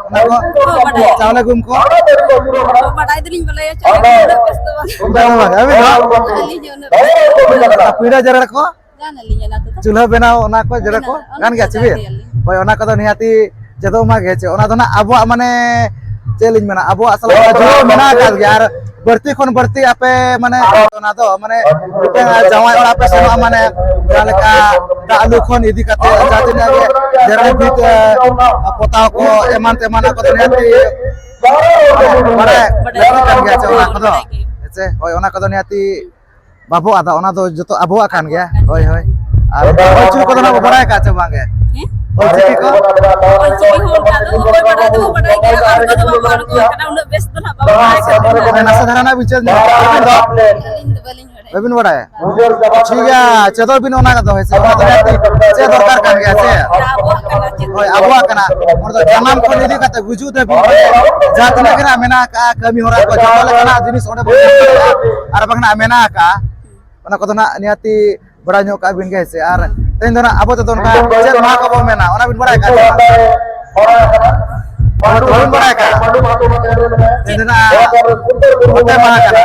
ᱚᱱᱟ ᱠᱚ, ᱦᱚᱸ, ᱵᱟᱰᱟᱭ ᱜᱮᱭᱟᱞᱤᱧ᱾ ᱪᱟᱣᱞᱮ ᱜᱩᱢ ᱠᱚ? ᱦᱚᱸ, ᱵᱟᱰᱟᱭ ᱫᱚᱞᱤᱧ ᱵᱟᱰᱟᱭᱟ, ᱪᱟᱣᱞᱮ ᱜᱩᱢ ᱫᱚ ᱵᱮᱥ ᱫᱚ ᱵᱟᱝ᱾ ᱚᱱᱠᱟ ᱫᱚ ᱵᱟᱝ, ᱟᱹᱵᱤᱱ ᱫᱚ? ᱟᱹᱞᱤᱧ ᱦᱚᱸ ᱩᱱᱟᱹᱜ ᱵᱮᱥ ᱫᱚ ᱵᱟᱝ᱾ ᱯᱤᱲᱟᱹ ᱡᱮᱨᱮᱲ ᱠᱚ? ᱜᱟᱱ ᱟᱹᱞᱤᱧ ᱚᱱᱟ ᱠᱚᱫᱚ᱾ ᱪᱩᱞᱦᱟᱹ ᱵᱮᱱᱟᱣ, ᱚᱱᱟ ᱠᱚ ᱡᱮᱨᱮᱲ ᱠᱚ ᱚᱱᱟ ᱜᱟᱱ ᱜᱮᱭᱟ ᱠᱚ ᱪᱮ ᱜᱟᱱ ᱵᱤᱱ? ᱜᱮᱭᱟᱞᱤᱧ᱾ ᱦᱳᱭ, ᱚᱱᱟ ᱠᱚᱫᱚ ᱱᱤᱦᱟᱹᱛᱤ ᱪᱮᱫᱚᱜ ᱢᱟ ᱜᱮ᱾ ᱪᱮ ᱚᱱᱟ ᱫᱚ ᱱᱟᱜ ᱟᱵᱚᱣᱟᱜ, ᱢᱟᱱᱮ ᱪᱮᱫ ᱞᱤᱧ ᱢᱮᱱᱟ, ᱟᱵᱚᱣᱟᱜ ᱥᱟᱞᱟᱜ ᱡᱩᱲᱟᱹᱣ ᱢᱮᱱᱟᱜ ᱟᱠᱟᱫ ᱜᱮᱭᱟ᱾ ᱟᱨ ᱵᱟᱹᱲᱛᱤ ᱠᱷᱚᱱ ᱵᱟᱹᱲᱛᱤ ᱟᱯᱮ, ᱢᱟᱱᱮ ᱚᱱᱟ ᱫᱚ, ᱢᱟᱱᱮ ᱢᱤᱫᱴᱟᱝ ᱡᱟᱶᱟᱭ ᱚᱲᱟᱜ ᱯᱮ ᱥᱮᱱᱚᱜᱼᱟ, ᱢᱟᱱᱮ ᱡᱟᱦᱟᱸ ᱞᱮᱠᱟ ᱫᱟᱜ ᱞᱩ ᱠᱷᱚᱱ ᱤᱫᱤ ᱠᱟᱛᱮ ᱡᱟᱦᱟᱸ ᱛᱤᱱᱟᱹᱜ ᱜᱮ ᱡᱮᱨᱮᱲ ᱵᱷᱤᱛ, ᱯᱚᱛᱟᱣ ᱠᱚ ᱮᱢᱟᱱ ᱛᱮᱢᱟᱱᱟᱜ ᱠᱚᱫᱚ ᱱᱤᱦᱟᱹᱛᱤ ᱵᱟᱲᱟᱭ ᱞᱟᱹᱠᱛᱤ ᱠᱟᱱ ᱜᱮᱭᱟ᱾ ᱪᱮ ᱚᱱᱟ ᱠᱚᱫᱚ, ᱦᱮᱸ ᱥᱮ? ᱦᱳᱭ, ᱚᱱᱟ ᱠᱚᱫᱚ ᱱᱤᱦᱟᱹᱛᱤ ᱵᱟᱵᱚ ᱟᱫᱟ, ᱚᱱᱟ ᱫᱚ ᱡᱚᱛᱚ ᱟᱵᱚᱣᱟᱜ ᱠᱟᱱ ᱜᱮᱭᱟ᱾ ᱦᱳᱭ, ᱦᱳᱭ᱾ ᱟᱨ ᱚᱞ ᱪᱤᱠᱤ ᱠᱚᱫᱚ ᱱᱟᱜ ᱵᱚ ᱵᱟᱲᱟᱭ ᱟᱠᱟᱫ ᱪᱮ ᱵᱟᱝ ᱜᱮ? ᱦᱮᱸ? ᱚᱞ ᱪᱤᱠᱤ ᱠᱚ? ᱚᱞ ᱪᱤᱠᱤ ᱦᱚᱸ ᱚᱱᱠᱟ ᱫᱚ ᱵᱟᱰᱟᱭ ᱫᱚᱵᱚ ᱵᱟᱰᱟᱭ ᱜᱮᱭᱟ, ᱚᱱᱠᱟ ᱫᱚ ᱵᱟᱵᱚ ᱟᱬᱜᱚ ᱟᱠᱟᱱᱟ, ᱩᱱᱟᱹᱜ ᱵᱮᱥ ᱫᱚ ᱱᱟᱦᱟᱜ ᱵᱟᱵᱚ ᱵᱟᱲᱟᱭ ᱠᱟᱱᱟ᱾ ᱦᱮᱸ, ᱱᱟᱥᱮ ᱫᱷᱟᱨᱟ ᱱᱟᱜ ᱵᱤᱱ ᱪᱮᱫ ᱧᱚᱜ ᱠᱟᱜᱼᱟ, ᱟᱹᱵᱤᱱ ᱫᱚ? ᱟᱹᱞᱤᱧ ᱫᱚ ᱵᱟᱹᱞᱤᱧ ᱵᱟᱲᱟᱭᱟ᱾ ᱵᱟᱹᱵᱤᱱ ᱵᱟᱲᱟᱭᱟ? ᱴᱷᱤᱠ ᱜᱮᱭᱟ, ᱪᱮᱫᱚᱜ ᱵᱤᱱ ᱚᱱᱟ ᱠᱚᱫᱚ, ᱦᱳᱭ ᱥᱮ? ᱚᱱᱟ ᱫᱚ ᱟᱹᱰᱤ ᱪᱮᱫ ᱫᱚᱨᱠᱟᱨ ᱠᱟᱱ ᱜᱮᱭᱟ ᱥᱮ? ᱟᱵᱚᱣᱟᱜ ᱠᱟᱱᱟ, ᱪᱮᱫ? ᱦᱳᱭ, ᱟᱵᱚᱣᱟᱜ ᱠᱟᱱᱟ᱾ ᱚᱱᱟ ᱫᱚ ᱡᱟᱱᱟᱢ ᱠᱷᱚᱱ ᱤᱫᱤ ᱠᱟᱛᱮ ᱜᱩᱡᱩᱜ ᱫᱷᱟᱹᱵᱤᱡ ᱡᱟᱦᱟᱸ ᱛᱤᱱᱟᱹᱜ ᱜᱮ ᱱᱟᱜ ᱢᱮᱱᱟᱜ ᱟᱠᱟᱫᱼᱟ, ᱠᱟᱹᱢᱤ ᱦᱚᱨᱟ ᱠᱚ, ᱡᱚᱛᱚ ᱞᱮᱠᱟᱱᱟᱜ ᱡᱤᱱᱤᱥ ᱚᱸᱰᱮ ᱵᱚᱱ ᱧᱟᱢ ᱫᱟᱲᱮᱭᱟᱜᱼᱟ᱾ ᱟᱨ ᱵᱟᱝ ᱱᱟᱜ ᱢᱮᱱᱟᱜ ᱟᱠᱟᱫᱼᱟ, ᱚᱱᱟ ᱠᱚᱫᱚ ᱱᱟᱜ ᱱᱤᱦᱟᱹᱛᱤ ᱵᱟᱲᱟᱭ ᱧᱚᱜ ᱠᱟᱜ ᱵᱤᱱ ᱜᱮ, ᱦᱮᱸ ᱥᱮ? ᱟᱨ ᱛᱮᱦᱮᱧ ᱫᱚ ᱱᱟᱜ ᱟᱵᱚ ᱛᱮᱫᱚ ᱚᱱᱠᱟ ᱪᱮᱫ ᱢᱟᱦᱟ ᱠᱚᱵᱚ ᱢᱮᱱᱟ, ᱚᱱᱟ ᱵᱤᱱ ᱵᱟᱲᱟᱭ ᱠᱟᱜ ᱥᱮ ᱵᱟᱝ? ᱵᱟᱵᱤᱱ ᱵᱟᱲᱟᱭ ᱠᱟᱜ? ᱛᱮᱦᱮᱧ ᱫᱚ ᱱᱟᱜ ᱚᱛᱮ ᱢᱟᱦᱟ ᱠᱟᱱᱟ᱾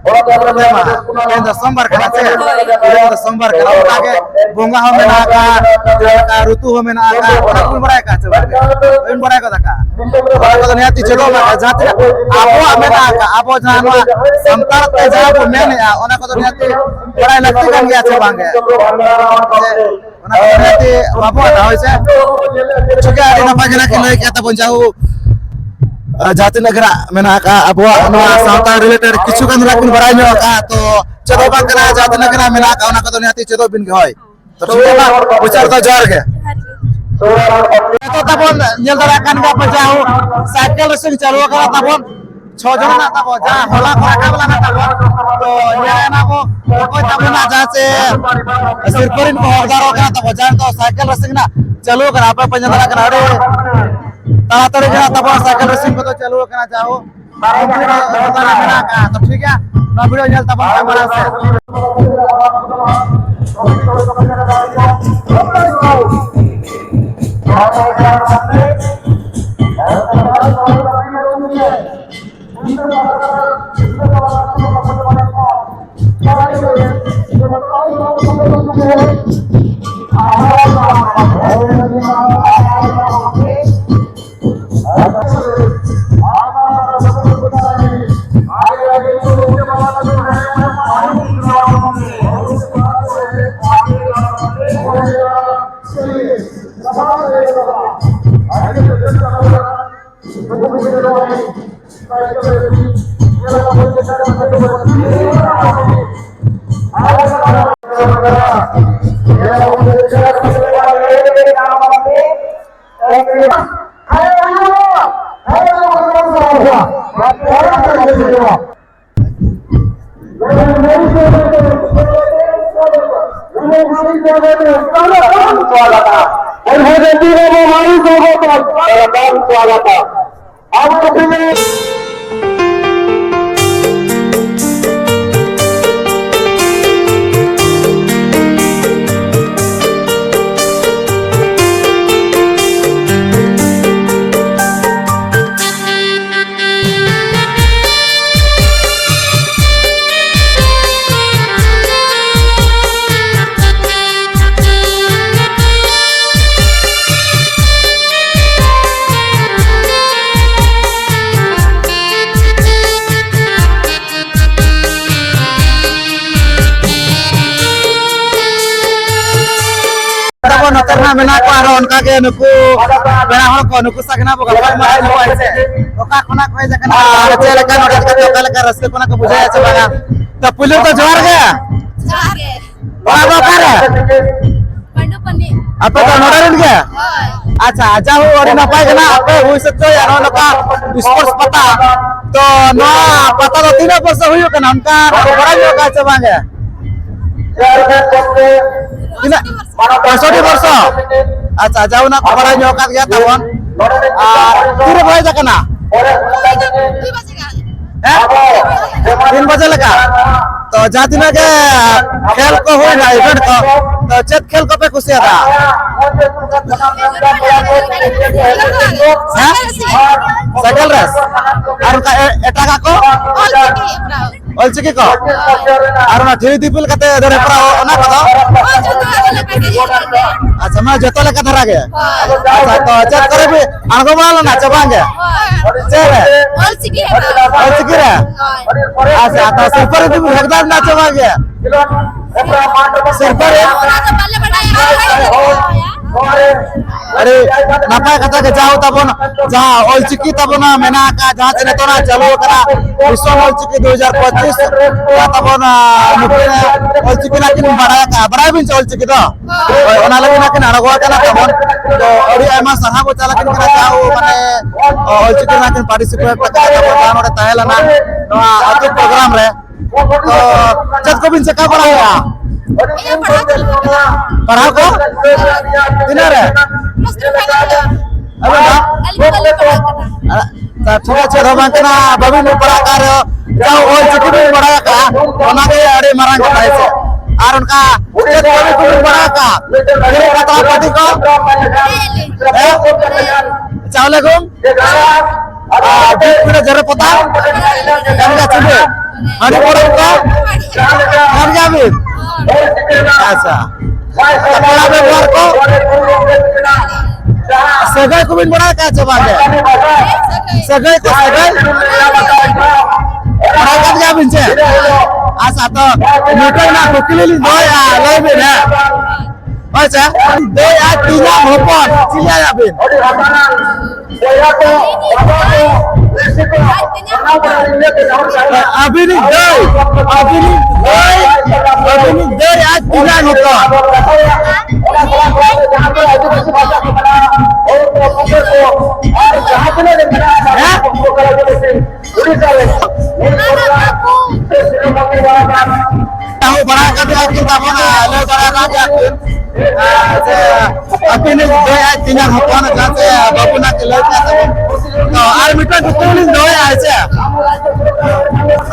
ᱚᱛᱮ ᱢᱟᱦᱟ᱾ ᱛᱮᱦᱮᱧ ᱫᱚ ᱥᱳᱢᱵᱟᱨ ᱠᱟᱱᱟ ᱥᱮ? ᱛᱮᱦᱮᱧ ᱫᱚ ᱥᱳᱢᱵᱟᱨ ᱠᱟᱱᱟ᱾ ᱚᱱᱠᱟ ᱜᱮ ᱵᱚᱸᱜᱟ ᱦᱚᱸ ᱢᱮᱱᱟᱜ ᱟᱠᱟᱫ, ᱡᱟᱦᱟᱸ ᱞᱮᱠᱟ ᱨᱩᱛᱩ ᱦᱚᱸ ᱢᱮᱱᱟᱜ ᱟᱠᱟᱫ, ᱚᱱᱟ ᱠᱚᱵᱤᱱ ᱵᱟᱲᱟᱭ ᱟᱠᱟᱫ ᱥᱮ ᱵᱟᱝ? ᱵᱟᱵᱤᱱ ᱵᱟᱲᱟᱭ ᱠᱟᱫᱟ ᱠᱟ? ᱚᱱᱟ ᱠᱚᱫᱚ ᱱᱤᱦᱟᱹᱛᱤ ᱪᱮᱫᱚᱜ ᱢᱟ, ᱡᱟᱦᱟᱸ ᱛᱤᱱᱟᱹᱜ ᱟᱵᱚᱣᱟᱜ ᱢᱮᱱᱟᱜ ᱟᱠᱟᱫ, ᱟᱵᱚ ᱡᱟᱦᱟᱸ ᱱᱚᱣᱟ ᱥᱟᱱᱛᱟᱲ ᱛᱮ ᱡᱟᱦᱟᱸ ᱵᱚ ᱢᱮᱱᱮᱫᱼᱟ, ᱚᱱᱟ ᱠᱚᱫᱚ ᱱᱤᱦᱟᱹᱛᱤ ᱵᱟᱲᱟᱭ ᱞᱟᱹᱠᱛᱤ ᱠᱟᱱ ᱜᱮᱭᱟ ᱥᱮ ᱵᱟᱝ ᱜᱮ? ᱚᱱᱟ ᱠᱚ ᱱᱤᱦᱟᱹᱛᱤ ᱵᱟᱵᱚ ᱟᱫᱟ, ᱦᱳᱭ ᱥᱮ? ᱴᱷᱤᱠ ᱜᱮᱭᱟ, ᱟᱹᱰᱤ ᱱᱟᱯᱟᱭ ᱜᱮ ᱱᱟᱜ ᱠᱤᱱ ᱞᱟᱹᱭ ᱠᱮᱫ ᱛᱟᱵᱚᱱ, ᱡᱟᱦᱳᱠ, ᱟᱨ ᱡᱟᱦᱟᱸ ᱛᱤᱱᱟᱹᱜ ᱜᱮ ᱱᱟᱜ ᱢᱮᱱᱟᱜ ᱟᱠᱟᱫ ᱟᱵᱚᱣᱟᱜ ᱱᱚᱣᱟ ᱥᱟᱶᱛᱟ related ᱠᱤᱪᱷᱩ ᱜᱟᱱ ᱫᱚ ᱱᱟᱜ ᱵᱚᱱ ᱵᱟᱲᱟᱭ ᱧᱚᱜ ᱟᱠᱟᱫ, ᱛᱚ ᱪᱮᱫ ᱦᱚᱸ ᱵᱟᱝ ᱠᱟᱱᱟ, ᱡᱟᱦᱟᱸ ᱛᱤᱱᱟᱹᱜ ᱜᱮ ᱱᱟᱜ ᱢᱮᱱᱟᱜ ᱟᱠᱟᱫ ᱚᱱᱟ ᱠᱚᱫᱚ ᱱᱤᱦᱟᱹᱛᱤ ᱪᱮᱫᱚᱜ ᱵᱤᱱ ᱜᱮ, ᱦᱳᱭ᱾ ᱛᱚ ᱴᱷᱤᱠ ᱜᱮᱭᱟ, ᱵᱤᱪᱟᱨ ᱫᱚ ᱡᱚᱦᱟᱨ ᱜᱮ᱾ ᱡᱚᱦᱟᱨ ᱜᱮ᱾ ᱱᱤᱛᱚᱜ ᱛᱟᱵᱚᱱ ᱧᱮᱞ ᱫᱟᱲᱮᱭᱟᱜ ᱠᱟᱱ ᱜᱮᱭᱟ ᱯᱮ, ᱡᱟᱦᱳᱠ, ᱥᱟᱭᱠᱮᱞ ᱨᱮᱥᱤᱝ ᱪᱟᱹᱞᱩ ᱟᱠᱟᱱᱟ ᱛᱟᱵᱚᱱ᱾ ᱪᱷᱚ ᱡᱚᱱ ᱢᱮᱱᱟᱜ ᱛᱟᱵᱚᱱ, ᱡᱟᱦᱟᱸ ᱦᱚᱞᱟ ᱠᱚ ᱨᱟᱠᱟᱵ ᱞᱮᱱᱟ ᱛᱟᱵᱚᱱ᱾ ᱛᱚ ᱧᱮᱞ ᱮᱱᱟ ᱵᱚ, ᱚᱠᱚᱭ ᱛᱟᱵᱚᱱ ᱱᱟᱜ ᱡᱟᱦᱟᱸ ᱪᱮ ᱥᱤᱨᱯᱟᱹ ᱨᱤᱱ ᱠᱚ ᱦᱚᱠᱫᱟᱨ ᱠᱟᱱᱟ ᱛᱟᱵᱚᱱ, ᱡᱟᱦᱟᱸ ᱱᱤᱛᱚᱜ ᱥᱟᱭᱠᱮᱞ ᱨᱮᱥᱤᱝ ᱱᱟᱜ ᱪᱟᱹᱞᱩ ᱟᱠᱟᱱᱟ, ᱟᱯᱮ ᱯᱮ ᱧᱮᱞ ᱫᱟᱲᱮᱭᱟᱜ ᱠᱟᱱᱟ, ᱟᱹᱰᱤ ᱛᱟᱲᱟᱛᱟᱲᱤ ᱜᱮ ᱱᱟᱜ ᱛᱟᱵᱚᱱ ᱥᱟᱭᱠᱮᱞ ᱨᱮᱥᱤᱝ ᱠᱚᱫᱚ ᱪᱟᱹᱞᱩ ᱟᱠᱟᱱᱟ᱾ ᱡᱟᱦᱳᱠ, ᱩᱱᱠᱩ ᱜᱮ ᱦᱚᱠᱫᱟᱨ ᱢᱮᱱᱟᱜ ᱟᱠᱟᱫ᱾ ᱛᱚ ᱴᱷᱤᱠ ᱜᱮᱭᱟ, ᱱᱚᱣᱟ video ᱧᱮᱞ ᱛᱟᱵᱚᱱ ᱯᱮ ᱢᱟᱲᱟᱝ ᱥᱮᱫ᱾ ᱛᱟᱵᱚ ᱱᱚᱛᱮ ᱨᱮ ᱦᱟᱸᱜ ᱢᱮᱱᱟᱜ ᱠᱚᱣᱟ ᱟᱨᱦᱚᱸ ᱚᱱᱠᱟ ᱜᱮ ᱱᱩᱠᱩ ᱯᱮᱲᱟ ᱦᱚᱲ ᱠᱚ, ᱱᱩᱠᱩ ᱥᱟᱶ ᱜᱮ ᱱᱟᱜ ᱵᱚ ᱜᱟᱯᱟᱞ ᱢᱟᱨᱟᱣ ᱧᱚᱜᱼᱟ, ᱦᱮᱸ ᱥᱮ? ᱚᱠᱟ ᱠᱷᱚᱱᱟᱜ ᱠᱚ ᱦᱮᱡ ᱟᱠᱟᱱᱟ ᱟᱨ ᱪᱮᱫ ᱞᱮᱠᱟ ᱱᱚᱰᱮ ᱠᱟᱛᱮ ᱚᱠᱟ ᱞᱮᱠᱟ ᱨᱟᱹᱥᱠᱟᱹ ᱠᱚ ᱱᱟᱜ ᱠᱚ ᱵᱩᱡᱷᱟᱹᱣᱮᱫᱼᱟ ᱥᱮ ᱵᱟᱝᱟ? ᱛᱚ ᱯᱩᱭᱞᱩ ᱫᱚ ᱡᱚᱦᱟᱨ ᱜᱮ᱾ ᱡᱚᱦᱟᱨ ᱜᱮ᱾ ᱚᱲᱟᱜ ᱫᱚ ᱚᱠᱟᱨᱮ? ᱯᱟᱹᱰᱩᱯᱟᱹᱱᱤ᱾ ᱟᱯᱮ ᱫᱚ ᱱᱚᱰᱮ ᱨᱮᱱ ᱜᱮ? ᱦᱳᱭ᱾ ᱟᱪᱪᱷᱟ, ᱟᱪᱪᱷᱟ, ᱦᱳᱭ, ᱟᱹᱰᱤ ᱱᱟᱯᱟᱭ ᱠᱟᱱᱟ᱾ ᱟᱯᱮ ᱦᱩᱭ ᱥᱟᱹᱛ ᱦᱩᱭᱟ ᱱᱚᱜᱼᱚᱭ ᱱᱚᱝᱠᱟ sports ᱯᱟᱛᱟ᱾ ᱛᱚ ᱱᱚᱣᱟ ᱯᱟᱛᱟ ᱫᱚ ᱛᱤᱱᱟᱹᱜ ᱵᱚᱨᱥᱚ ᱦᱩᱭᱩᱜ ᱠᱟᱱᱟ? ᱚᱱᱠᱟ ᱵᱟᱲᱟᱭ ᱧᱚᱜ ᱠᱟᱜ ᱥᱮ ᱵᱟᱝ ᱜᱮ? ᱛᱤᱱᱟᱹᱜ? ᱯᱚᱸᱭᱥᱚᱴᱴᱤ ᱵᱚᱨᱥᱚ? ᱟᱪᱪᱷᱟ, ᱡᱟᱣ ᱚᱱᱟ ᱠᱚ ᱵᱟᱲᱟᱭ ᱧᱚᱜ ᱟᱠᱟᱫ ᱜᱮᱭᱟ ᱛᱟᱵᱚᱱ᱾ ᱟᱨ ᱛᱤᱨᱮ ᱵᱚᱭᱮᱥ ᱟᱠᱟᱱᱟ? ᱦᱮᱸ? ᱛᱤᱱ ᱵᱟᱡᱮ ᱞᱮᱠᱟ? ᱛᱚ ᱡᱟᱦᱟᱸ ᱛᱤᱱᱟᱹᱜ ᱜᱮ ᱠᱷᱮᱞ ᱠᱚ ᱦᱩᱭᱱᱟ, event ᱠᱚ, ᱛᱚ ᱪᱮᱫ ᱠᱷᱮᱞ ᱠᱚᱯᱮ ᱠᱩᱥᱤᱭᱟᱫᱟ? ᱦᱮᱸ? Cycle race? ᱟᱨ ᱚᱱᱠᱟ ᱮ-, ᱮᱴᱟᱜᱟᱜ ᱠᱚ? ᱚᱞᱪᱤᱠᱤ ᱠᱚ? ᱟᱨ ᱚᱱᱟ ᱴᱷᱤᱞᱤ ᱫᱤᱯᱤᱞ ᱠᱟᱛᱮ ᱫᱚ ᱦᱮᱯᱨᱟᱣ, ᱚᱱᱟ ᱠᱚᱫᱚ? ᱟᱪᱪᱷᱟ, ᱢᱟ ᱡᱚᱛᱚ ᱞᱮᱠᱟ ᱫᱷᱟᱨᱟ ᱜᱮ᱾ ᱟᱪᱪᱷᱟ, ᱛᱚ ᱪᱮᱫ ᱠᱚᱨᱮ ᱯᱮ ᱟᱬᱜᱚ ᱵᱟᱲᱟ ᱞᱮᱱᱟ ᱪᱮ ᱵᱟᱝ ᱜᱮ? ᱪᱮᱫ ᱨᱮ? ᱚᱞᱪᱤᱠᱤ ᱨᱮ᱾ ᱚᱞᱪᱤᱠᱤ ᱨᱮ? ᱦᱳᱭ᱾ ᱟᱪᱪᱷᱟ, ᱛᱚ ᱥᱤᱨᱯᱟᱹ ᱨᱮ ᱫᱚᱵᱤᱱ ᱦᱚᱠᱫᱟᱨ ᱞᱮᱱᱟ ᱪᱮ ᱵᱟᱝ ᱜᱮ? ᱥᱤᱨᱯᱟᱹ ᱨᱮ? ᱚᱱᱟ ᱫᱚ ᱵᱟᱞᱮ ᱵᱟᱲᱟᱭᱟ᱾ ᱟᱹᱰᱤ ᱱᱟᱯᱟᱭ ᱠᱟᱛᱷᱟ ᱜᱮ, ᱡᱟᱦᱳ ᱛᱟᱵᱚᱱ ᱡᱟᱦᱟᱸ ᱚᱞᱪᱤᱠᱤ ᱛᱟᱵᱚᱱ ᱢᱮᱱᱟᱜ ᱟᱠᱟᱫ, ᱡᱟᱦᱟᱸ ᱪᱮ ᱱᱤᱛᱚᱜ ᱱᱟᱜ ᱪᱟᱹᱞᱩ ᱟᱠᱟᱱᱟ ᱢᱤᱥᱚᱱ ᱚᱞᱪᱤᱠᱤ ᱫᱩ ᱦᱟᱡᱟᱨ ᱯᱚᱸᱪᱤᱥ, ᱡᱟᱦᱟᱸ ᱛᱟᱵᱚᱱ, ᱟᱸ, ᱱᱩᱠᱤᱱ, ᱟᱸ, ᱚᱞᱪᱤᱠᱤ ᱨᱮᱱᱟᱜ ᱠᱤᱱ ᱵᱟᱲᱟᱭ ᱟᱠᱟᱫᱼᱟ, ᱵᱟᱲᱟᱭ ᱵᱤᱱ ᱪᱮ ᱚᱞᱪᱤᱠᱤ ᱫᱚ? ᱦᱳᱭ, ᱚᱱᱟ ᱞᱟᱹᱜᱤᱫ ᱱᱟᱜ ᱠᱤᱱ ᱟᱬᱜᱚ ᱟᱠᱟᱱᱟ ᱛᱟᱵᱚᱱ᱾ ᱛᱚ ᱟᱹᱰᱤ ᱟᱭᱢᱟ ᱥᱟᱨᱦᱟᱣ ᱠᱚ ᱪᱟᱞ ᱟᱹᱠᱤᱱ ᱠᱟᱱᱟ, ᱡᱟᱦᱳ ᱢᱟᱱᱮ ᱚᱞᱪᱤᱠᱤ ᱨᱮᱱᱟᱜ ᱠᱤᱱ ᱯᱟᱨᱴᱤᱥᱤᱯᱮᱴ ᱟᱠᱟᱫᱟ ᱛᱟᱵᱚᱱ, ᱡᱟᱦᱟᱸ ᱱᱚᱰᱮ ᱛᱟᱦᱮᱸ ᱞᱮᱱᱟ ᱱᱚᱣᱟ ᱟᱹᱛᱩ ᱯᱨᱳᱜᱨᱟᱢ ᱨᱮ᱾ ᱛᱚ ᱪᱮᱫ ᱠᱚᱵᱤᱱ ᱪᱮᱠᱟ ᱵᱟᱲᱟᱭᱟ? ᱤᱭᱟᱹ, ᱯᱟᱲᱦᱟᱣ ᱪᱟᱹᱞᱩ ᱟᱠᱟᱱᱟ᱾ ᱯᱟᱲᱦᱟᱣ ᱠᱚ? ᱛᱤᱱᱟᱹᱜ ᱨᱮ? Plus two final year. ᱟᱵᱮᱱ ᱫᱚ? ᱟᱹᱞᱤᱧ ᱫᱚ ᱵᱟᱹᱞᱤᱧ ᱯᱟᱲᱦᱟᱜ ᱠᱟᱱᱟ᱾ ᱟᱨ, ᱟᱪᱪᱷᱟ, ᱴᱷᱤᱠ ᱟᱪᱷᱮ ᱫᱚ ᱵᱟᱝ ᱠᱟᱱᱟ, ᱵᱟᱹᱵᱤᱱ ᱯᱟᱲᱦᱟᱜ ᱠᱟᱱ ᱨᱮᱦᱚᱸ ᱡᱟᱦᱳ ᱚᱞ ᱪᱤᱠᱤ ᱵᱤᱱ ᱵᱟᱲᱟᱭ ᱟᱠᱟᱫᱼᱟ, ᱚᱱᱟᱜᱮ ᱟᱹᱰᱤ ᱢᱟᱨᱟᱝ ᱠᱟᱛᱷᱟ, ᱦᱮᱸ ᱥᱮ? ᱟᱨ ᱚᱱᱠᱟ ᱪᱮᱫ ᱠᱟᱹᱢᱤ ᱠᱚᱵᱤᱱ ᱵᱟᱲᱟᱭ ᱟᱠᱟᱫᱼᱟ? ᱯᱟᱛᱲᱟ ᱯᱟᱹᱴᱤ ᱠᱚ? ᱦᱮᱸ? ᱪᱟᱣᱞᱮ ᱜᱩᱢ? ᱟᱨ ᱵᱤᱨ ᱯᱤᱲᱟᱹ ᱡᱮᱨᱮᱲ ᱯᱚᱛᱟᱣ? ᱮᱢ ᱜᱮ ᱪᱩᱞᱦᱟᱹ? ᱦᱟᱺᱰᱤ ᱯᱟᱹᱣᱨᱟᱹ ᱠᱚ? ᱮᱢ ᱜᱮᱭᱟ ᱵᱤᱱ? ᱟᱪᱪᱷᱟ᱾ ᱯᱮᱲᱟ ᱵᱮᱵᱚᱦᱟᱨ ᱠᱚ? ᱥᱟᱹᱜᱟᱹᱭ ᱠᱚᱵᱤᱱ ᱵᱟᱲᱟᱭ ᱠᱟᱜ ᱪᱮ ᱵᱟᱝ ᱜᱮ? ᱥᱟᱹᱜᱟᱹᱭ ᱠᱚ, ᱥᱟᱹᱜᱟᱹᱭ? ᱵᱟᱲᱟᱭ ᱠᱟᱜ ᱜᱮᱭᱟ ᱵᱤᱱ ᱪᱮ? ᱟᱪᱪᱷᱟ, ᱛᱚ ᱢᱤᱫᱴᱟᱝ ᱱᱟᱜ ᱠᱩᱠᱞᱤ ᱞᱤᱧ ᱫᱚᱦᱚᱭᱟ, ᱞᱟᱹᱭ ᱵᱤᱱ, ᱦᱮᱸ? ᱦᱳᱭ ᱥᱮ? ᱫᱟᱹᱭ ᱟᱨ ᱛᱮᱧᱟᱝ ᱦᱚᱯᱚᱱ ᱪᱤᱞᱤ ᱟᱭᱟᱜ ᱵᱤᱱ? ᱟᱹᱵᱤᱱᱤᱡ ᱫᱟᱹᱭ, ᱟᱹᱵᱤᱱᱤᱡ ᱫᱟᱹᱭ, ᱟᱹᱵᱤᱱᱤᱡ ᱫᱟᱹᱭ ᱟᱨ ᱛᱮᱧᱟᱝ ᱦᱚᱯᱚᱱ᱾ ᱦᱮᱸ? ᱮᱦᱚᱵ ᱵᱟᱲᱟ ᱟᱠᱟᱫ ᱜᱮᱭᱟ ᱠᱤᱱ ᱛᱟᱵᱚᱱ, ᱟᱨ ᱞᱟᱹᱭ ᱫᱟᱲᱮ ᱟᱠᱟᱫ ᱜᱮᱭᱟ ᱠᱤᱱ, ᱟᱨ ᱡᱮ ᱟᱹᱠᱤᱱ ᱫᱟᱹᱭ ᱟᱨ ᱛᱮᱧᱟᱝ ᱦᱚᱯᱚᱱ ᱡᱟᱦᱟᱸ ᱥᱮ ᱵᱟᱹᱵᱩ ᱱᱟᱜ ᱠᱤᱱ ᱞᱟᱹᱭ ᱠᱮᱫ ᱛᱟᱵᱚᱱ᱾ ᱛᱚ ᱟᱨ ᱢᱤᱫᱴᱟᱝ ᱠᱩᱠᱞᱤ ᱞᱤᱧ ᱫᱚᱦᱚᱭᱟ, ᱦᱮᱸ ᱥᱮ?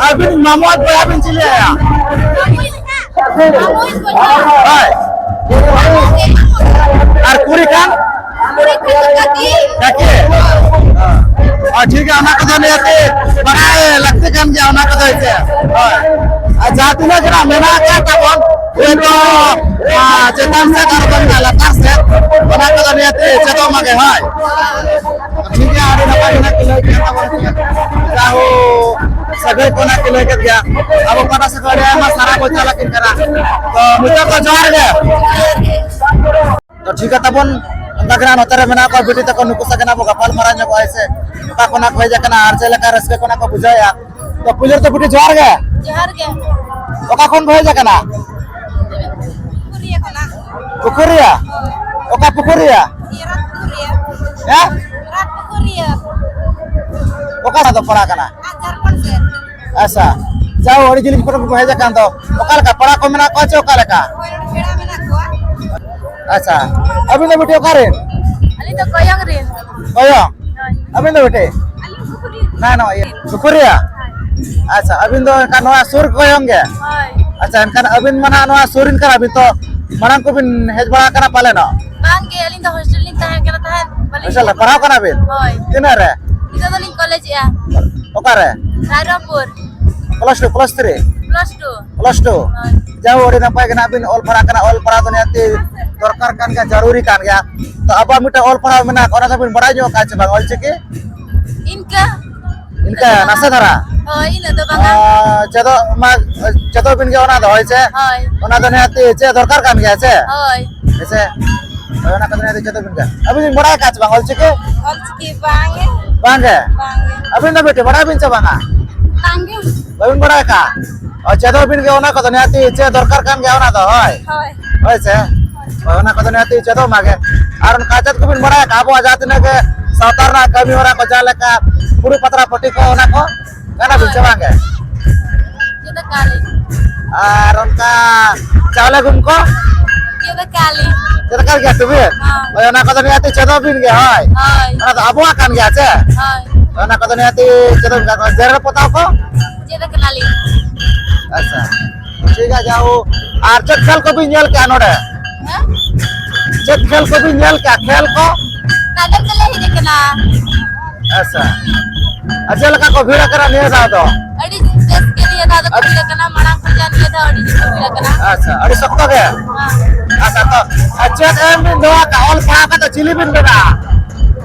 ᱟᱹᱵᱤᱱ ᱢᱟᱢᱚ ᱟᱡ ᱵᱚᱭᱦᱟ ᱵᱤᱱ ᱪᱤᱞᱤ ᱟᱭᱟ? ᱦᱳᱭ᱾ ᱟᱨ ᱠᱩᱲᱤ ᱠᱷᱟᱱ? ᱠᱟᱹᱠᱤ? ᱟᱨ ᱴᱷᱤᱠ ᱜᱮᱭᱟ, ᱚᱱᱟ ᱠᱚᱫᱚ ᱱᱤᱦᱟᱹᱛᱤ ᱵᱟᱲᱟᱭ ᱞᱟᱹᱠᱛᱤ ᱠᱟᱱ ᱜᱮᱭᱟ, ᱚᱱᱟ ᱠᱚᱫᱚ ᱦᱮᱸ ᱥᱮ? ᱦᱳᱭ᱾ ᱟᱨ ᱡᱟᱦᱟᱸ ᱛᱤᱱᱟᱹᱜ ᱜᱮ ᱱᱟᱜ ᱢᱮᱱᱟᱜ ᱟᱠᱟᱫ ᱛᱟᱵᱚᱱ, ᱦᱳᱭᱛᱳ, ᱟᱨ ᱪᱮᱛᱟᱱ ᱥᱮᱫ ᱟᱨ ᱵᱟᱝ ᱞᱟᱛᱟᱨ ᱥᱮᱫ, ᱚᱱᱟ ᱠᱚᱫᱚ ᱱᱤᱦᱟᱹᱛᱤ ᱪᱮᱫᱚᱜ ᱢᱟᱜᱮ, ᱦᱳᱭ᱾ ᱴᱷᱤᱠ ᱜᱮᱭᱟ, ᱟᱹᱰᱤ ᱱᱟᱯᱟᱭ ᱜᱮ ᱱᱟᱜ ᱠᱚ ᱞᱟᱹᱭ ᱠᱮᱫ ᱛᱟᱵᱚᱱ ᱜᱮᱭᱟ᱾ ᱡᱟᱦᱳ, ᱥᱟᱹᱜᱟᱹᱭ ᱠᱚ ᱱᱟᱜ ᱠᱚ ᱞᱟᱹᱭ ᱠᱮᱫ ᱜᱮᱭᱟ᱾ ᱟᱵᱚ ᱯᱟᱦᱴᱟ ᱥᱮᱫ ᱠᱷᱚᱱ ᱟᱹᱰᱤ ᱟᱭᱢᱟ ᱥᱟᱨᱦᱟᱣ ᱠᱚ ᱪᱟᱞ ᱟᱹᱠᱤᱱ ᱠᱟᱱᱟ᱾ ᱛᱚ ᱢᱩᱪᱟᱹᱫ ᱫᱚ ᱡᱚᱦᱟᱨ ᱜᱮ᱾ ᱛᱚ ᱴᱷᱤᱠ ᱜᱮᱭᱟ ᱛᱟᱵᱚᱱ᱾ ᱚᱱᱟ ᱠᱟᱱᱟ, ᱱᱚᱛᱮ ᱨᱮ ᱢᱮᱱᱟᱜ ᱠᱚᱣᱟ ᱵᱤᱴᱤ ᱛᱟᱠᱚ, ᱱᱩᱠᱩ ᱥᱟᱶ ᱜᱮ ᱱᱟᱜ ᱵᱚ ᱜᱟᱯᱟᱞ ᱢᱟᱨᱟᱣ ᱧᱚᱜᱚᱜᱼᱟ, ᱦᱮᱸ ᱥᱮ? ᱚᱠᱟ ᱠᱷᱚᱱᱟᱜ ᱠᱚ ᱦᱮᱡ ᱟᱠᱟᱱᱟ ᱟᱨ ᱪᱮᱫ ᱞᱮᱠᱟ ᱨᱟᱹᱥᱠᱟᱹ ᱠᱷᱚᱱᱟᱜ ᱠᱚ ᱵᱩᱡᱷᱟᱹᱣᱮᱫᱼᱟ᱾ ᱛᱚ ᱯᱩᱭᱞᱩ ᱨᱮᱫᱚ ᱵᱤᱴᱤ ᱡᱚᱦᱟᱨ ᱜᱮ᱾ ᱡᱚᱦᱟᱨ ᱜᱮ᱾ ᱚᱠᱟ ᱠᱷᱚᱱ ᱵᱚ ᱦᱮᱡ ᱟᱠᱟᱱᱟ? ᱯᱩᱠᱷᱩᱨᱤᱭᱟᱹ ᱠᱷᱚᱱᱟᱜ᱾ ᱯᱩᱠᱷᱩᱨᱤᱭᱟᱹ? ᱦᱳᱭ᱾ ᱚᱠᱟ ᱯᱩᱠᱷᱩᱨᱤᱭᱟᱹ? ᱤᱭᱟᱹ, ᱨᱟᱛ ᱯᱩᱠᱷᱩᱨᱤᱭᱟᱹ᱾ ᱦᱮᱸ? ᱨᱟᱛ ᱯᱩᱠᱷᱩᱨᱤᱭᱟᱹ᱾ ᱚᱠᱟ ᱥᱮᱫ ᱫᱚ ᱯᱟᱲᱟᱜ ᱠᱟᱱᱟ? ᱟᱨ ᱡᱷᱟᱲᱠᱷᱚᱸᱰ ᱥᱮᱫ᱾ ᱟᱪᱪᱷᱟ, ᱡᱟᱣ ᱟᱹᱰᱤ ᱡᱤᱞᱤᱧ ᱠᱷᱚᱱ ᱵᱚ ᱦᱮᱡ ᱟᱠᱟᱱ ᱫᱚ, ᱚᱠᱟ ᱞᱮᱠᱟ ᱯᱮᱲᱟ ᱠᱚ ᱢᱮᱱᱟᱜ ᱠᱚᱣᱟ ᱪᱮ ᱚᱠᱟ ᱞᱮᱠᱟ? ᱦᱳᱭ, ᱱᱚᱰᱮ ᱯᱮᱲᱟ ᱢᱮᱱᱟᱜ ᱠᱚᱣᱟ᱾ ᱟᱪᱪᱷᱟ, ᱟᱹᱵᱤᱱ ᱫᱚ ᱵᱤᱴᱤ ᱚᱠᱟ ᱨᱮᱱ? ᱟᱹᱞᱤᱧ ᱫᱚ ᱠᱚᱭᱚᱝ ᱨᱮᱱ᱾ ᱠᱚᱭᱚᱝ? ᱦᱳᱭ᱾ ᱟᱹᱵᱤᱱ ᱫᱚ ᱵᱤᱴᱤ? ᱟᱹᱞᱤᱧ ᱥᱩᱠᱨᱤ᱾ ᱱᱟ, ᱱᱚᱣᱟ ᱤᱭᱟᱹ, ᱥᱩᱠᱨᱤᱭᱟ? ᱦᱳᱭ᱾ ᱟᱪᱪᱷᱟ, ᱟᱹᱵᱤᱱ ᱫᱚ ᱮᱱᱠᱷᱟᱱ ᱱᱚᱣᱟ ᱥᱩᱨ ᱠᱚᱭᱚᱝ ᱜᱮ? ᱦᱳᱭ᱾ ᱟᱪᱪᱷᱟ, ᱮᱱᱠᱷᱟᱱ ᱟᱹᱵᱤᱱ ᱢᱟ ᱱᱟᱦᱟᱜ ᱱᱚᱣᱟ ᱥᱩᱨ ᱨᱮᱱ ᱠᱟᱱᱟ ᱵᱤᱱ, ᱛᱚ ᱢᱟᱲᱟᱝ ᱠᱚᱵᱤᱱ ᱦᱮᱡ ᱵᱟᱲᱟ ᱟᱠᱟᱱᱟ ᱯᱟᱞᱮᱱᱚᱜ? ᱵᱟᱝ ᱜᱮ, ᱟᱹᱞᱤᱧ ᱫᱚ ᱦᱳᱥᱴᱮᱞ ᱞᱤᱧ ᱛᱟᱦᱮᱸ ᱠᱟᱱᱟ ᱛᱟᱦᱮᱸᱫ, ᱵᱟᱹᱞᱤᱧ ᱦᱳᱥᱴᱮᱞ ᱨᱮ ᱦᱮᱡ ᱯᱟᱲᱦᱟᱣ ᱠᱟᱱᱟ ᱵᱤᱱ? ᱦᱳᱭ᱾ ᱛᱤᱱᱟᱹᱜ ᱨᱮ? ᱱᱤᱛᱚᱜ ᱫᱚᱞᱤᱧ ᱠᱚᱞᱮᱡᱮᱜᱼᱟ᱾ ᱚᱠᱟᱨᱮ? Rairangpur. Plus two, plus three? Plus two᱾ Plus two? ᱦᱳᱭ᱾ ᱡᱟᱭᱦᱳᱠ, ᱟᱹᱰᱤ ᱱᱟᱯᱟᱭ ᱜᱮ ᱱᱟᱜ ᱵᱤᱱ ᱚᱞ ᱯᱟᱲᱦᱟᱜ ᱠᱟᱱᱟ, ᱚᱞ ᱯᱟᱲᱦᱟᱣ ᱫᱚ ᱱᱤᱦᱟᱹᱛᱤ ᱫᱚᱨᱠᱟᱨ ᱠᱟᱱ ᱜᱮᱭᱟ, ᱡᱟᱹᱨᱩᱨᱤ ᱠᱟᱱ ᱜᱮᱭᱟ᱾ ᱛᱚ ᱟᱵᱚᱣᱟᱜ ᱢᱤᱫᱴᱟᱝ ᱚᱞ ᱯᱟᱲᱦᱟᱣ ᱢᱮᱱᱟᱜᱼᱟ, ᱚᱱᱟ ᱫᱚᱵᱤᱱ ᱵᱟᱲᱟᱭ ᱧᱚᱜ ᱠᱟᱜᱼᱟ ᱪᱮ ᱵᱟᱝ, ᱚᱞᱪᱤᱠᱤ? ᱤᱱᱠᱟᱹ᱾ ᱤᱱᱠᱟᱹ, ᱤᱱᱠᱟᱹ ᱫᱚ ᱱᱟᱥᱮ ᱵᱟᱝᱟ᱾ ᱫᱷᱟᱨᱟ? ᱦᱳᱭ, ᱤᱱᱟᱹᱜ ᱫᱚ ᱵᱟᱝᱟ᱾ ᱟᱸ, ᱪᱮᱫᱚᱜ ᱢᱟ, ᱪᱮᱫᱚᱜ ᱵᱤᱱ ᱜᱮ ᱚᱱᱟ ᱫᱚ, ᱦᱳᱭ ᱪᱮ? ᱦᱳᱭ᱾ ᱚᱱᱟ ᱫᱚ ᱱᱤᱦᱟᱹᱛᱤ ᱪᱮᱫ ᱫᱚᱨᱠᱟᱨ ᱠᱟᱱ ᱜᱮᱭᱟ ᱪᱮ? ᱦᱳᱭ᱾ ᱦᱮᱸ ᱥᱮ? ᱦᱳᱭ, ᱚᱱᱟ ᱠᱚᱫᱚ ᱱᱤᱦᱟᱹᱛᱤ ᱪᱮᱫᱚᱜ ᱵᱤᱱ ᱜᱮ᱾ ᱟᱹᱵᱤᱱ ᱵᱤᱱ ᱵᱟᱲᱟᱭ ᱟᱠᱟᱫ ᱪᱮ ᱵᱟᱝ ᱚᱞᱪᱤᱠᱤ? ᱚᱞᱪᱤᱠᱤ ᱵᱟᱝ ᱜᱮ᱾ ᱵᱟᱝ ᱜᱮ? ᱵᱟᱝ ᱜᱮ᱾ ᱟᱹᱵᱤᱱ ᱫᱚ ᱵᱤᱴᱤ ᱵᱟᱲᱟᱭ ᱵᱤᱱ ᱪᱮ ᱵᱟᱝᱟ? ᱵᱟᱝ ᱜᱮ᱾ ᱵᱟᱹᱵᱤᱱ ᱵᱟᱲᱟᱭ ᱟᱠᱟᱫ? ᱚ, ᱪᱮᱫᱚᱜ ᱵᱤᱱ ᱜᱮ, ᱚᱱᱟ ᱠᱚᱫᱚ ᱱᱤᱦᱟᱹᱛᱤ ᱪᱮᱫ ᱫᱚᱨᱠᱟᱨ ᱠᱟᱱ ᱜᱮᱭᱟ ᱚᱱᱟ ᱫᱚ, ᱦᱳᱭ᱾ ᱦᱳᱭ᱾ ᱦᱳᱭ ᱥᱮ? ᱦᱳᱭ, ᱚᱱᱟ ᱠᱚᱫᱚ ᱱᱤᱦᱟᱹᱛᱤ ᱪᱮᱫᱚᱜ ᱢᱟ ᱜᱮ᱾ ᱟᱨ ᱚᱱᱠᱟ ᱪᱮᱫ ᱠᱚᱵᱤᱱ ᱵᱟᱲᱟᱭ ᱟᱠᱟᱫ ᱟᱵᱚᱣᱟᱜ ᱡᱟᱦᱟᱸ ᱛᱤᱱᱟᱹᱜ ᱜᱮ ᱥᱟᱶᱛᱟ ᱨᱮᱱᱟᱜ ᱠᱟᱹᱢᱤ ᱦᱚᱨᱟ ᱠᱚ, ᱡᱟᱦᱟᱸ ᱞᱮᱠᱟ ᱯᱷᱩᱲᱩᱜ ᱯᱟᱛᱲᱟ ᱯᱟᱹᱴᱤ ᱠᱚ, ᱚᱱᱟ ᱠᱚ? ᱜᱟᱱ ᱟᱹᱵᱤᱱ ᱪᱮ ᱵᱟᱝ ᱜᱮ? ᱪᱮᱫ ᱟᱠᱟᱫ ᱞᱤᱧ᱾ ᱟᱨ ᱚᱱᱠᱟ ᱪᱟᱣᱞᱮ ᱜᱩᱢ ᱠᱚ? ᱪᱮᱫ ᱟᱠᱟᱫ ᱞᱤᱧ᱾ ᱪᱮᱫ ᱟᱠᱟᱫ ᱜᱮᱭᱟ ᱛᱚᱵᱮ? ᱦᱚᱸ᱾ ᱦᱳᱭ, ᱚᱱᱟ ᱠᱚᱫᱚ ᱱᱤᱦᱟᱹᱛᱤ ᱪᱮᱫᱚᱜ ᱵᱤᱱ ᱜᱮ, ᱦᱳᱭ᱾ ᱦᱳᱭ᱾ ᱚᱱᱟ ᱫᱚ ᱟᱵᱚᱣᱟᱜ ᱠᱟᱱ ᱜᱮᱭᱟ ᱪᱮ? ᱦᱳᱭ᱾ ᱚᱱᱟ ᱠᱚᱫᱚ ᱱᱤᱦᱟᱹᱛᱤ ᱪᱮᱫᱚᱜ ᱵᱤᱱ ᱜᱮ᱾ ᱡᱮᱨᱮᱲ ᱯᱚᱛᱟᱣ ᱠᱚ? ᱪᱮᱫ ᱟᱠᱟᱱᱟᱞᱤᱧ᱾ ᱟᱪᱪᱷᱟ, ᱴᱷᱤᱠ ᱜᱮᱭᱟ, ᱡᱟᱦᱳ᱾ ᱟᱨ ᱪᱮᱫ ᱠᱷᱮᱞ ᱠᱚᱵᱤᱱ ᱧᱮᱞ ᱠᱮᱜᱼᱟ ᱱᱚᱰᱮ? ᱦᱮᱸ? ᱪᱮᱫ ᱠᱷᱮᱞ ᱠᱚᱵᱤᱱ ᱧᱮᱞ ᱠᱮᱜᱼᱟ, ᱠᱷᱮᱞ ᱠᱚ? ᱛᱟᱭᱱᱚᱢ ᱛᱮᱞᱮ ᱦᱮᱡ ᱟᱠᱟᱱᱟ᱾ ᱟᱪᱪᱷᱟ, ᱟᱨ ᱪᱮᱫ ᱞᱮᱠᱟ ᱠᱚ ᱵᱷᱤᱲ ᱟᱠᱟᱱᱟ ᱱᱤᱭᱟᱹ ᱫᱷᱟᱣ ᱫᱚ? ᱟᱹᱰᱤ ᱵᱮᱥ ᱜᱮ ᱱᱤᱭᱟᱹ ᱫᱷᱟᱣ ᱫᱚᱠᱚ ᱟᱹᱰᱤ ᱵᱷᱤᱲ ᱟᱠᱟᱱᱟ, ᱢᱟᱲᱟᱝ ᱠᱷᱚᱱ ᱱᱤᱭᱟᱹ ᱫᱷᱟᱣ ᱟᱹᱰᱤ ᱡᱳᱨ ᱠᱚ ᱵᱷᱤᱲ ᱟᱠᱟᱱᱟ᱾ ᱟᱪᱪᱷᱟ, ᱟᱹᱰᱤ ᱥᱚᱠᱛᱚ ᱜᱮ? ᱦᱮᱸ᱾ ᱟᱪᱪᱷᱟ, ᱛᱚ, ᱟᱨ ᱪᱮᱫ ᱮᱢ ᱵᱤᱱ ᱫᱚᱦᱚ ᱟᱠᱟᱫ, ᱚᱞ ᱯᱟᱲᱦᱟᱣ ᱠᱟᱛᱮ ᱪᱤᱞᱤ ᱵᱤᱱ ᱵᱮᱱᱟᱜᱼᱟ?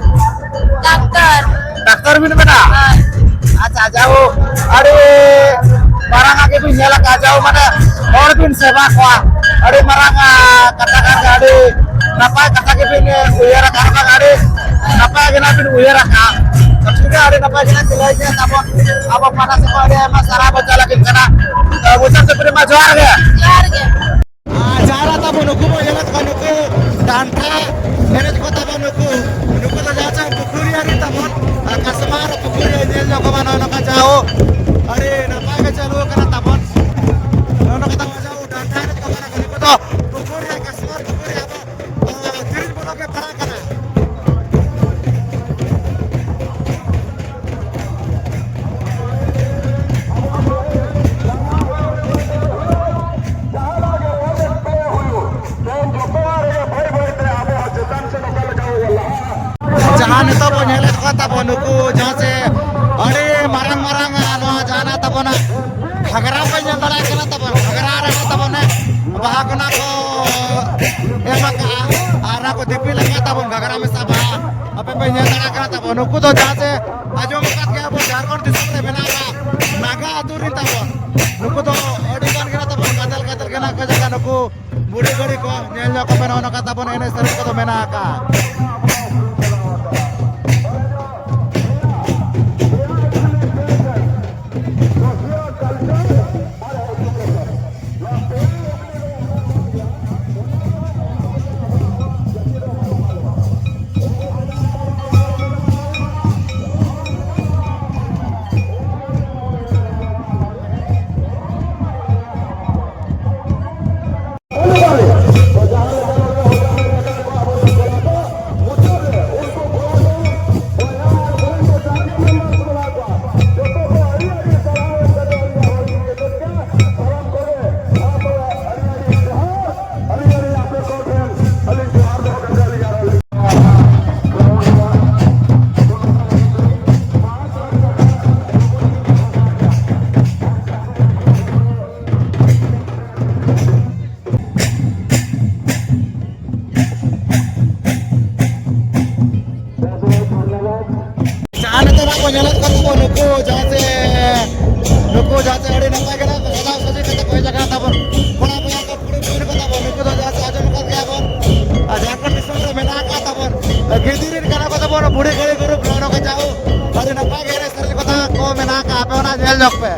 ᱰᱟᱠᱛᱟᱨ᱾ ᱰᱟᱠᱛᱟᱨ ᱵᱤᱱ ᱵᱮᱱᱟᱜᱼᱟ? ᱦᱳᱭ᱾ ᱟᱪᱪᱷᱟ, ᱡᱟᱦᱳ, ᱟᱹᱰᱤ ᱢᱟᱨᱟᱝ ᱟᱜ ᱜᱮᱵᱤᱱ ᱧᱮᱞ ᱟᱠᱟᱫᱼᱟ, ᱡᱟᱦᱳ, ᱢᱟᱱᱮ ᱦᱚᱲ ᱵᱤᱱ ᱥᱮᱵᱟ ᱠᱚᱣᱟ, ᱟᱹᱰᱤ ᱢᱟᱨᱟᱝ, ᱟ, ᱠᱟᱛᱷᱟ ᱠᱟᱱ ᱜᱮᱭᱟ, ᱟᱹᱰᱤ ᱱᱟᱯᱟᱭ ᱠᱟᱛᱷᱟ ᱜᱮᱵᱤᱱ ᱩᱭᱦᱟᱹᱨ ᱟᱠᱟᱫ ᱠᱷᱟᱱ ᱟᱹᱰᱤ ᱱᱟᱯᱟᱭ ᱜᱮ ᱱᱟᱜ ᱵᱤᱱ ᱩᱭᱦᱟᱹᱨ ᱟᱠᱟᱫᱼᱟ᱾ ᱴᱷᱤᱠ ᱜᱮᱭᱟ, ᱟᱹᱰᱤ ᱱᱟᱯᱟᱭ ᱜᱮ ᱱᱟᱜ ᱵᱤᱱ ᱞᱟᱹᱭ ᱠᱮᱫᱟ᱾ ᱛᱟᱵᱚᱱ ᱟᱵᱚ ᱯᱟᱦᱴᱟ ᱥᱮᱫ ᱠᱷᱚᱱ ᱟᱹᱰᱤ ᱟᱭᱢᱟ ᱥᱟᱨᱦᱟᱣ ᱵᱚᱱ ᱪᱟᱞ ᱟᱹᱵᱤᱱ ᱠᱟᱱᱟ᱾ ᱛᱚ, ᱢᱩᱪᱟᱹᱫ ᱥᱮᱫ ᱯᱮ ᱢᱟ ᱡᱚᱦᱟᱨ ᱜᱮ᱾ ᱡᱚᱦᱟᱨ ᱜᱮ᱾ ᱟᱨ ᱡᱟᱦᱟᱸ ᱨᱮ ᱛᱟᱵᱚᱱ ᱱᱩᱠᱩ ᱵᱚᱱ ᱧᱮᱞᱮᱫ ᱠᱚᱣᱟ, ᱱᱩᱠᱩ ᱰᱟᱱᱴᱟ ᱮᱱᱮᱡ ᱠᱚ ᱛᱟᱵᱚᱱ, ᱱᱩᱠᱩ, ᱱᱩᱠᱩ ᱫᱚ ᱡᱟᱦᱟᱸ ᱪᱮ ᱯᱩᱠᱷᱩᱨᱤ ᱟᱹᱨᱤ ᱛᱟᱵᱚᱱ, ᱟᱨ ᱠᱟᱥᱢᱟᱨ ᱯᱩᱠᱷᱩᱨᱤ ᱧᱮᱞ ᱧᱚᱜ ᱠᱚ ᱢᱟ, ᱱᱚᱜᱼᱚ ᱱᱚᱝᱠᱟ ᱡᱟᱦᱳ ᱟᱹᱰᱤ ᱱᱟᱯᱟᱭ ᱜᱮ ᱪᱟᱹᱞᱩ ᱟᱠᱟᱱᱟ ᱛᱟᱵᱚᱱ᱾ ᱱᱚᱜᱼᱚ ᱱᱚᱝᱠᱟ ᱛᱟᱵᱚᱱ ᱡᱟᱦᱳ ᱰᱟᱱᱴᱟ ᱮᱱᱮᱡ ᱠᱚ ᱠᱟᱱᱟ ᱠᱚ, ᱱᱩᱠᱩ ᱫᱚ ᱯᱩᱠᱷᱩᱨᱤ ᱟᱨ ᱠᱟᱥᱢᱟᱨ ᱯᱩᱠᱷᱩᱨᱤ ᱟᱵᱚ ᱛᱤᱨᱤᱥ ᱵᱚᱞᱚᱠ ᱨᱮ ᱯᱟᱲᱟᱜ ᱠᱟᱱᱟ᱾ ᱡᱟᱦᱟᱸ ᱱᱤᱛᱚᱜ ᱵᱚᱱ ᱧᱮᱞᱮᱫ ᱠᱚᱣᱟ ᱛᱟᱵᱚᱱ ᱱᱩᱠᱩ ᱡᱟᱦᱟᱸ ᱥᱮ ᱟᱹᱰᱤ ᱢᱟᱨᱟᱝ ᱢᱟᱨᱟᱝ ᱱᱚᱣᱟ ᱡᱟᱦᱟᱸ ᱛᱟᱵᱚᱱᱟ ᱜᱷᱟᱜᱽᱨᱟ ᱵᱚᱱ ᱧᱮᱞ ᱫᱟᱲᱮᱭᱟᱜ ᱠᱟᱱᱟ ᱛᱟᱵᱚᱱ, ᱜᱷᱟᱜᱽᱨᱟ ᱨᱮ ᱛᱟᱵᱚᱱ ᱵᱟᱦᱟ ᱠᱚ ᱱᱟᱜ ᱠᱚ ᱮᱢ ᱟᱠᱟᱜᱼᱟ᱾ ᱟᱨ ᱚᱱᱟ ᱠᱚ ᱫᱤᱯᱤᱞ ᱟᱠᱟᱫ ᱛᱟᱵᱚᱱ ᱜᱷᱟᱜᱽᱨᱟ ᱢᱮᱥᱟ ᱵᱟᱦᱟ ᱟᱯᱮ ᱯᱮ ᱧᱮᱞ ᱫᱟᱲᱮᱭᱟᱜ ᱠᱟᱱᱟ ᱛᱟᱵᱚᱱ᱾ ᱱᱩᱠᱩ ᱫᱚ ᱡᱟᱦᱟᱸ ᱥᱮ ᱟᱸᱡᱚᱢ ᱟᱠᱟᱫ ᱜᱮᱭᱟ ᱵᱚᱱ ᱡᱷᱟᱲᱠᱷᱚᱸᱰ ᱫᱤᱥᱚᱢ ᱨᱮ ᱢᱮᱱᱟᱜ ᱟᱠᱟᱫ ᱱᱟᱜᱟ ᱟᱹᱛᱩ ᱨᱮᱱ ᱛᱟᱵᱚᱱ᱾ ᱱᱩᱠᱩ ᱫᱚ ᱟᱹᱰᱤ ᱜᱟᱱ ᱜᱮ ᱛᱟᱵᱚᱱ ᱜᱟᱫᱮᱞ ᱜᱟᱫᱮᱞ ᱜᱮ ᱱᱟᱜ ᱠᱚ ᱡᱟᱭᱜᱟ ᱱᱩᱠᱩ ᱵᱩᱲᱦᱤ ᱜᱟᱹᱲᱤ ᱠᱚ ᱧᱮᱞ ᱧᱚᱜ ᱠᱚᱯᱮ, ᱱᱚᱜᱼᱚ ᱱᱚᱝᱠᱟ ᱛᱟᱵᱚᱱ ᱮᱱᱮᱡ ᱥᱮᱨᱮᱧ ᱠᱚᱫᱚ ᱢᱮᱱᱟᱜ ᱟᱠᱟᱫᱼᱟ᱾ ᱡᱟᱦᱟᱸ ᱱᱤᱛᱚᱜ ᱱᱟᱜ ᱠᱚ ᱧᱮᱞᱮᱫ ᱠᱟᱱ ᱛᱟᱵᱚᱱ ᱱᱩᱠᱩ ᱡᱟᱦᱟᱸ ᱥᱮ, ᱱᱩᱠᱩ ᱡᱟᱦᱟᱸ ᱥᱮ ᱟᱹᱰᱤ ᱱᱟᱯᱟᱭ ᱜᱮ ᱱᱟᱜ ᱥᱟᱡᱟᱣ ᱥᱟᱡᱤ ᱠᱟᱛᱮ ᱠᱚ ᱦᱮᱡ ᱟᱠᱟᱱᱟ ᱛᱟᱵᱚᱱ᱾ ᱠᱚᱲᱟ ᱠᱚ ᱠᱩᱲᱤ ᱠᱚ ᱢᱮᱱᱟᱜ ᱠᱚ ᱛᱟᱵᱚᱱ, ᱱᱩᱠᱩ ᱫᱚ ᱡᱟᱦᱟᱸ ᱥᱮ ᱟᱸᱡᱚᱢ ᱟᱠᱟᱫ ᱜᱮᱭᱟ ᱵᱚᱱ, ᱟᱨ ᱥᱮᱨᱮᱧ ᱠᱚ ᱛᱟᱠᱚ ᱢᱮᱱᱟᱜ ᱟᱠᱟᱫ, ᱟᱯᱮ ᱚᱱᱟ ᱧᱮᱞ ᱧᱚᱜ ᱯᱮ᱾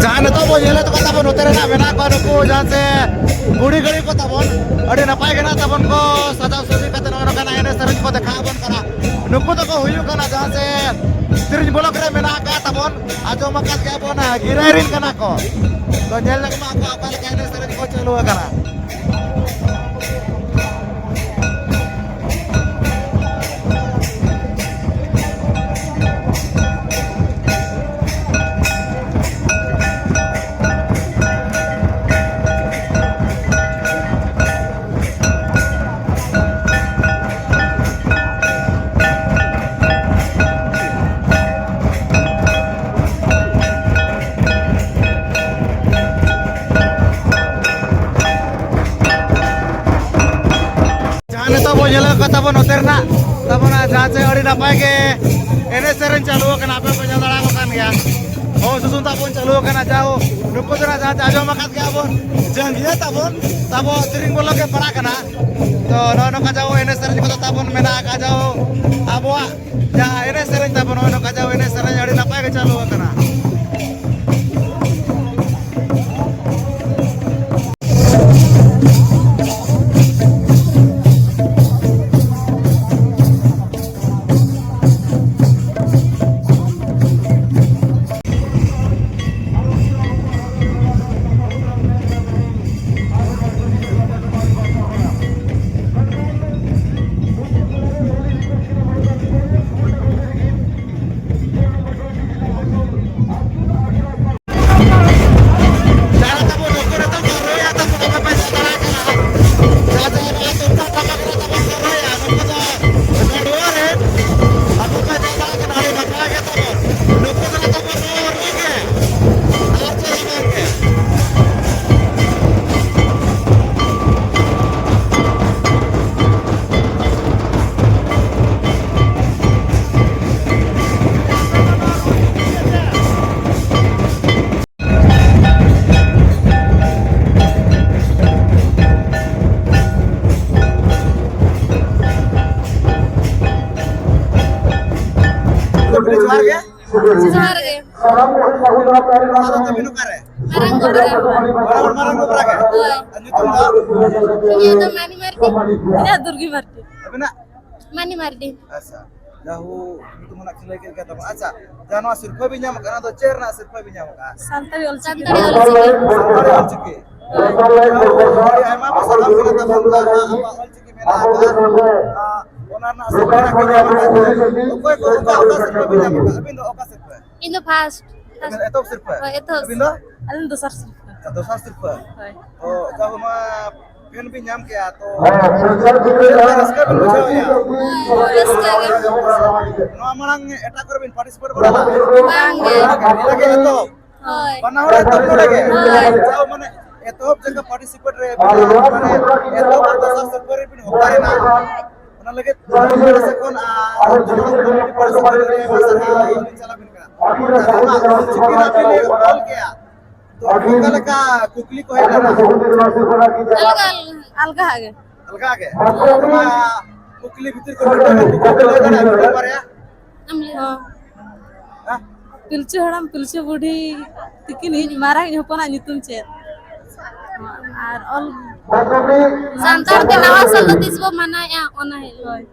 ᱡᱟᱦᱟᱸ ᱱᱤᱛᱚᱜ ᱵᱚᱱ ᱧᱮᱞᱮᱫ ᱠᱚ ᱛᱟᱵᱚᱱ, ᱱᱚᱛᱮ ᱨᱮᱱᱟᱜ ᱢᱮᱱᱟᱜ ᱠᱚᱣᱟ ᱱᱩᱠᱩ ᱡᱟᱦᱟᱸ ᱥᱮ ᱵᱩᱲᱦᱤ ᱜᱟᱹᱲᱤ ᱠᱚ ᱛᱟᱵᱚᱱ, ᱟᱹᱰᱤ ᱱᱟᱯᱟᱭ ᱜᱮ ᱱᱟᱜ ᱛᱟᱵᱚᱱ ᱠᱚ ᱥᱟᱡᱟᱣ ᱥᱩᱡᱤ ᱠᱟᱛᱮ ᱱᱚᱜᱼᱚᱭ ᱱᱚᱝᱠᱟᱱᱟᱜ ᱮᱱᱮᱡ ᱥᱮᱨᱮᱧ ᱠᱚ ᱫᱮᱠᱷᱟᱣ ᱟᱵᱚᱱ ᱠᱟᱱᱟ᱾ ᱱᱩᱠᱩ ᱫᱚᱠᱚ ᱦᱩᱭᱩᱜ ᱠᱟᱱᱟ ᱡᱟᱦᱟᱸ ᱥᱮ ᱥᱮᱨᱮᱧ ᱵᱞᱚᱠ ᱨᱮ ᱢᱮᱱᱟᱜ ᱟᱠᱟᱫ ᱛᱟᱵᱚᱱ, ᱟᱸᱡᱚᱢ ᱟᱠᱟᱫ ᱜᱮᱭᱟ ᱵᱚᱱ, ᱜᱤᱨᱟᱹᱭ ᱨᱮᱱ ᱠᱟᱱᱟ ᱠᱚ᱾ ᱛᱚ ᱧᱮᱞ ᱧᱚᱜ ᱢᱟ ᱟᱠᱚ ᱚᱠᱟ ᱞᱮᱠᱟ ᱮᱱᱮᱡ ᱥᱮᱨᱮᱧ ᱠᱚ ᱪᱟᱹᱞᱩ ᱟᱠᱟᱱᱟ᱾ ᱡᱟᱦᱟᱸ ᱱᱤᱛᱚᱜ ᱵᱚᱱ ᱧᱮᱞᱚᱜ ᱠᱟᱱ ᱛᱟᱵᱚᱱ ᱱᱚᱛᱮ ᱨᱮᱱᱟᱜ ᱛᱟᱵᱚᱱ ᱡᱟᱦᱟᱸ ᱥᱮ ᱟᱹᱰᱤ ᱱᱟᱯᱟᱭ ᱜᱮ ᱮᱱᱮᱡ ᱥᱮᱨᱮᱧ ᱪᱟᱹᱞᱩ ᱟᱠᱟᱱᱟ, ᱟᱯᱮ ᱯᱮ ᱧᱮᱞ ᱫᱟᱲᱮᱭᱟᱠᱚ ᱠᱟᱱ ᱜᱮᱭᱟ᱾ ᱦᱚᱸ, ᱥᱩᱥᱩᱱ ᱛᱟᱵᱚᱱ ᱪᱟᱹᱞᱩ ᱟᱠᱟᱱᱟ, ᱡᱟᱦᱳ ᱱᱩᱠᱩ ᱫᱚ ᱱᱟᱜ ᱡᱟᱦᱟᱸ ᱛᱮ ᱟᱸᱡᱚᱢ ᱟᱠᱟᱫ ᱜᱮᱭᱟ ᱵᱚᱱ, ᱡᱟᱸᱜᱤᱭᱟᱹ ᱛᱟᱵᱚᱱ, ᱛᱟᱵᱚ ᱛᱤᱨᱤᱝ ᱵᱚᱞᱚ ᱜᱮ ᱯᱟᱲᱟᱜ ᱠᱟᱱᱟ᱾ ᱛᱚ ᱱᱚᱜᱼᱚ ᱱᱚᱝᱠᱟ ᱡᱟᱦᱳ ᱮᱱᱮᱡ ᱥᱮᱨᱮᱧ ᱠᱚᱫᱚ ᱛᱟᱵᱚᱱ ᱢᱮᱱᱟᱜ ᱟᱠᱟᱫ, ᱡᱟᱦᱳ ᱟᱵᱚᱣᱟᱜ ᱡᱟᱦᱟᱸ ᱮᱱᱮᱡ ᱥᱮᱨᱮᱧ ᱛᱟᱵᱚᱱ, ᱱᱚᱜᱼᱚ ᱱᱚᱝᱠᱟ ᱡᱟᱦᱳ ᱮᱱᱮᱡ ᱥᱮᱨᱮᱧ ᱟᱹᱰᱤ ᱱᱟᱯᱟᱭ ᱜᱮ ᱪᱟᱹᱞᱩ ᱟᱠᱟᱱᱟ᱾ ᱡᱚᱦᱟᱨ ᱜᱮ᱾ ᱡᱚᱦᱟᱨ ᱜᱮ᱾ ᱚᱲᱟᱜ ᱫᱚ ᱛᱟᱹᱵᱤᱱ ᱚᱠᱟᱨᱮ? ᱢᱟᱨᱟᱝ ᱜᱚᱰ ᱨᱮ᱾ ᱢᱟᱨᱟᱝ ᱜᱚᱰ, ᱢᱟᱨᱟᱝ ᱜᱚᱰ ᱨᱮ᱾ ᱦᱳᱭ᱾ ᱟᱨ ᱧᱩᱛᱩᱢ ᱫᱚ? ᱤᱧᱟᱹᱜ ᱫᱚ ᱢᱟᱹᱱᱤ ᱢᱟᱨᱰᱤ᱾ ᱤᱧᱟᱹᱜ ᱫᱩᱨᱜᱤ ᱢᱟᱨᱰᱤ᱾ ᱟᱹᱵᱤᱱᱟᱜ? ᱢᱟᱹᱱᱤ ᱢᱟᱨᱰᱤ᱾ ᱟᱪᱪᱷᱟ, ᱡᱟᱦᱳ, ᱧᱩᱛᱩᱢ ᱨᱮᱱᱟᱜ ᱠᱷᱤᱞᱟᱹᱭ ᱠᱮᱫ ᱜᱮᱭᱟ ᱛᱟᱵᱚᱱ᱾ ᱟᱪᱪᱷᱟ, ᱡᱟᱦᱟᱸ ᱱᱚᱣᱟ ᱥᱤᱨᱯᱟᱹ ᱵᱤᱱ ᱧᱟᱢ ᱟᱠᱟᱫ, ᱚᱱᱟ ᱫᱚ ᱪᱮᱫ ᱨᱮᱱᱟᱜ ᱥᱤᱨᱯᱟᱹ ᱵᱤᱱ ᱧᱟᱢ ᱟᱠᱟᱫᱼᱟ? ᱥᱟᱱᱛᱟᱲᱤ ᱚᱞᱪᱤᱠᱤ᱾ ᱥᱟᱱᱛᱟᱲᱤ ᱚᱞᱪᱤᱠᱤ᱾ ᱥᱟᱱᱛᱟᱲᱤ ᱚᱞᱪᱤᱠᱤ᱾ ᱦᱳᱭ᱾ ᱡᱟᱦᱳ, ᱟᱹᱰᱤ ᱟᱭᱢᱟ ᱟᱭᱢᱟ ᱥᱟᱨᱦᱟᱣ ᱠᱟᱱᱟ ᱛᱟᱵᱚᱱ, ᱟᱵᱚᱣᱟᱜ ᱚᱞᱪᱤᱠᱤ ᱢᱮᱱᱟᱜ ᱟᱠᱟᱫᱼᱟ᱾ ᱟᱨ ᱚᱱᱟ ᱨᱮᱱᱟᱜ ᱥᱤᱨᱯᱟᱹ ᱵᱤᱱ ᱧᱟᱢ ᱟᱠᱟᱫ ᱛᱟᱵᱚᱱᱟ᱾ ᱚᱠᱚᱭ ᱠᱚ, ᱚᱠᱟ, ᱚᱠᱟ ᱥᱤᱨᱯᱟᱹ ᱵᱤᱱ ᱧᱟᱢ ᱟᱠᱟᱫᱼᱟ? ᱟᱹᱵᱤᱱ ᱫᱚ ᱚᱠᱟ ᱥᱤᱨᱯᱟᱹ? ᱤᱧ ᱫᱚ ᱯᱷᱟᱥᱴ᱾ ᱟᱹᱵᱤᱱ ᱫᱚ ᱮᱛᱚᱦᱚᱵ ᱥᱤᱨᱯᱟᱹ? ᱦᱳᱭ, ᱮᱛᱚᱦᱚᱵ᱾ ᱟᱹᱵᱤᱱ ᱫᱚ? ᱟᱹᱞᱤᱧ ᱫᱚ ᱫᱚᱥᱟᱨ ᱥᱤᱨᱯᱟᱹ᱾ ᱟᱪᱪᱷᱟ, ᱫᱚᱥᱟᱨ ᱥᱤᱨᱯᱟᱹ᱾ ᱦᱳᱭ᱾ ᱛᱚ, ᱡᱟᱦᱳ, ᱱᱚᱣᱟ ᱯᱷᱮᱱ ᱵᱤᱱ ᱧᱟᱢ ᱠᱮᱜᱼᱟ, ᱛᱚ ᱪᱮᱫ ᱞᱮᱠᱟ ᱨᱟᱹᱥᱠᱟᱹ ᱵᱤᱱ ᱵᱩᱡᱷᱟᱹᱣᱮᱫᱼᱟ? ᱦᱳᱭ, ᱨᱟᱹᱥᱠᱟᱹ ᱜᱮ᱾ ᱱᱚᱣᱟ ᱢᱟᱲᱟᱝ ᱮᱴᱟᱜ ᱠᱚᱨᱮ ᱵᱤᱱ ᱯᱟᱨᱴᱤᱥᱤᱯᱮᱴ ᱵᱟᱲᱟ ᱞᱮᱫᱟ? ᱵᱟᱝ ᱜᱮ᱾ ᱱᱤᱭᱟᱹ ᱜᱮ ᱮᱛᱚᱦᱚᱵ? ᱦᱳᱭ᱾ ᱵᱟᱱᱟ ᱦᱚᱲ ᱮᱛᱚᱦᱚᱵ ᱱᱚᱰᱮ ᱜᱮ? ᱦᱳᱭ᱾ ᱡᱟᱦᱳ, ᱢᱟᱱᱮ, ᱮᱛᱚᱦᱚᱵ ᱡᱟᱭᱜᱟ ᱯᱟᱨᱴᱤᱥᱤᱯᱮᱴ ᱨᱮ, ᱢᱟᱱᱮ, ᱮᱛᱚᱦᱚᱵ ᱟᱨ ᱫᱚᱥᱟᱨ ᱥᱤᱨᱯᱟᱹ ᱨᱮ ᱵᱤᱱ ᱦᱚᱠᱫᱟᱨ ᱮᱱᱟ᱾ ᱚᱱᱟ ᱞᱟᱹᱜᱤᱫ ᱟᱹᱞᱤᱧ ᱯᱟᱦᱴᱟ ᱥᱮᱫ ᱠᱷᱚᱱ ᱟᱨ ᱡᱚᱛᱚ ᱠᱚᱢᱤᱴᱤ ᱯᱟᱦᱴᱟ ᱥᱮᱫ ᱠᱷᱚᱱ ᱟᱹᱰᱤ ᱟᱭᱢᱟ ᱥᱟᱨᱦᱟᱣ ᱞᱤᱧ ᱪᱟᱞ ᱟᱵᱤᱱ ᱠᱟᱱᱟ᱾ ᱟᱪᱪᱷᱟ, ᱚᱱᱟ ᱚᱞ ᱪᱤᱠᱤ ᱨᱮ ᱟᱹᱵᱤᱱ ᱵᱤᱱ ᱚᱞ ᱠᱮᱜᱼᱟ, ᱛᱚ ᱚᱠᱟ ᱞᱮᱠᱟ ᱠᱩᱠᱞᱤ ᱠᱚ ᱦᱮᱡ ᱞᱮᱱᱟ? ᱟᱞᱜᱟ, ᱟᱞᱜᱟ ᱜᱮ᱾ ᱟᱞᱜᱟ ᱜᱮ? ᱚᱱᱟ ᱠᱩᱠᱞᱤ ᱵᱷᱤᱛᱤᱨ ᱠᱷᱚᱱ ᱢᱤᱫᱴᱟᱝ ᱠᱩᱠᱞᱤ ᱞᱟᱹᱭ ᱫᱟᱲᱮᱭᱟᱜᱼᱟ, ᱢᱤᱫᱴᱟᱝ ᱵᱟᱨᱭᱟ? ᱦᱚᱸ᱾ ᱦᱮᱸ? ᱯᱤᱞᱪᱩ ᱦᱟᱲᱟᱢ ᱯᱤᱞᱪᱩ ᱵᱩᱰᱷᱤ ᱛᱤᱠᱤᱱᱤᱡ ᱢᱟᱨᱟᱝᱤᱡ ᱦᱚᱯᱚᱱᱟᱜ ᱧᱩᱛᱩᱢ ᱪᱮᱫ? ᱟᱨ ᱚᱞ ᱥᱟᱱᱛᱟᱲ ᱛᱮ ᱱᱟᱣᱟ ᱥᱟᱞ ᱫᱚ ᱛᱤᱥ ᱵᱚ ᱢᱟᱱᱟᱣᱮᱫᱼᱟ? ᱚᱱᱟ ᱦᱤᱞᱳᱜ᱾ ᱦᱳᱭ᱾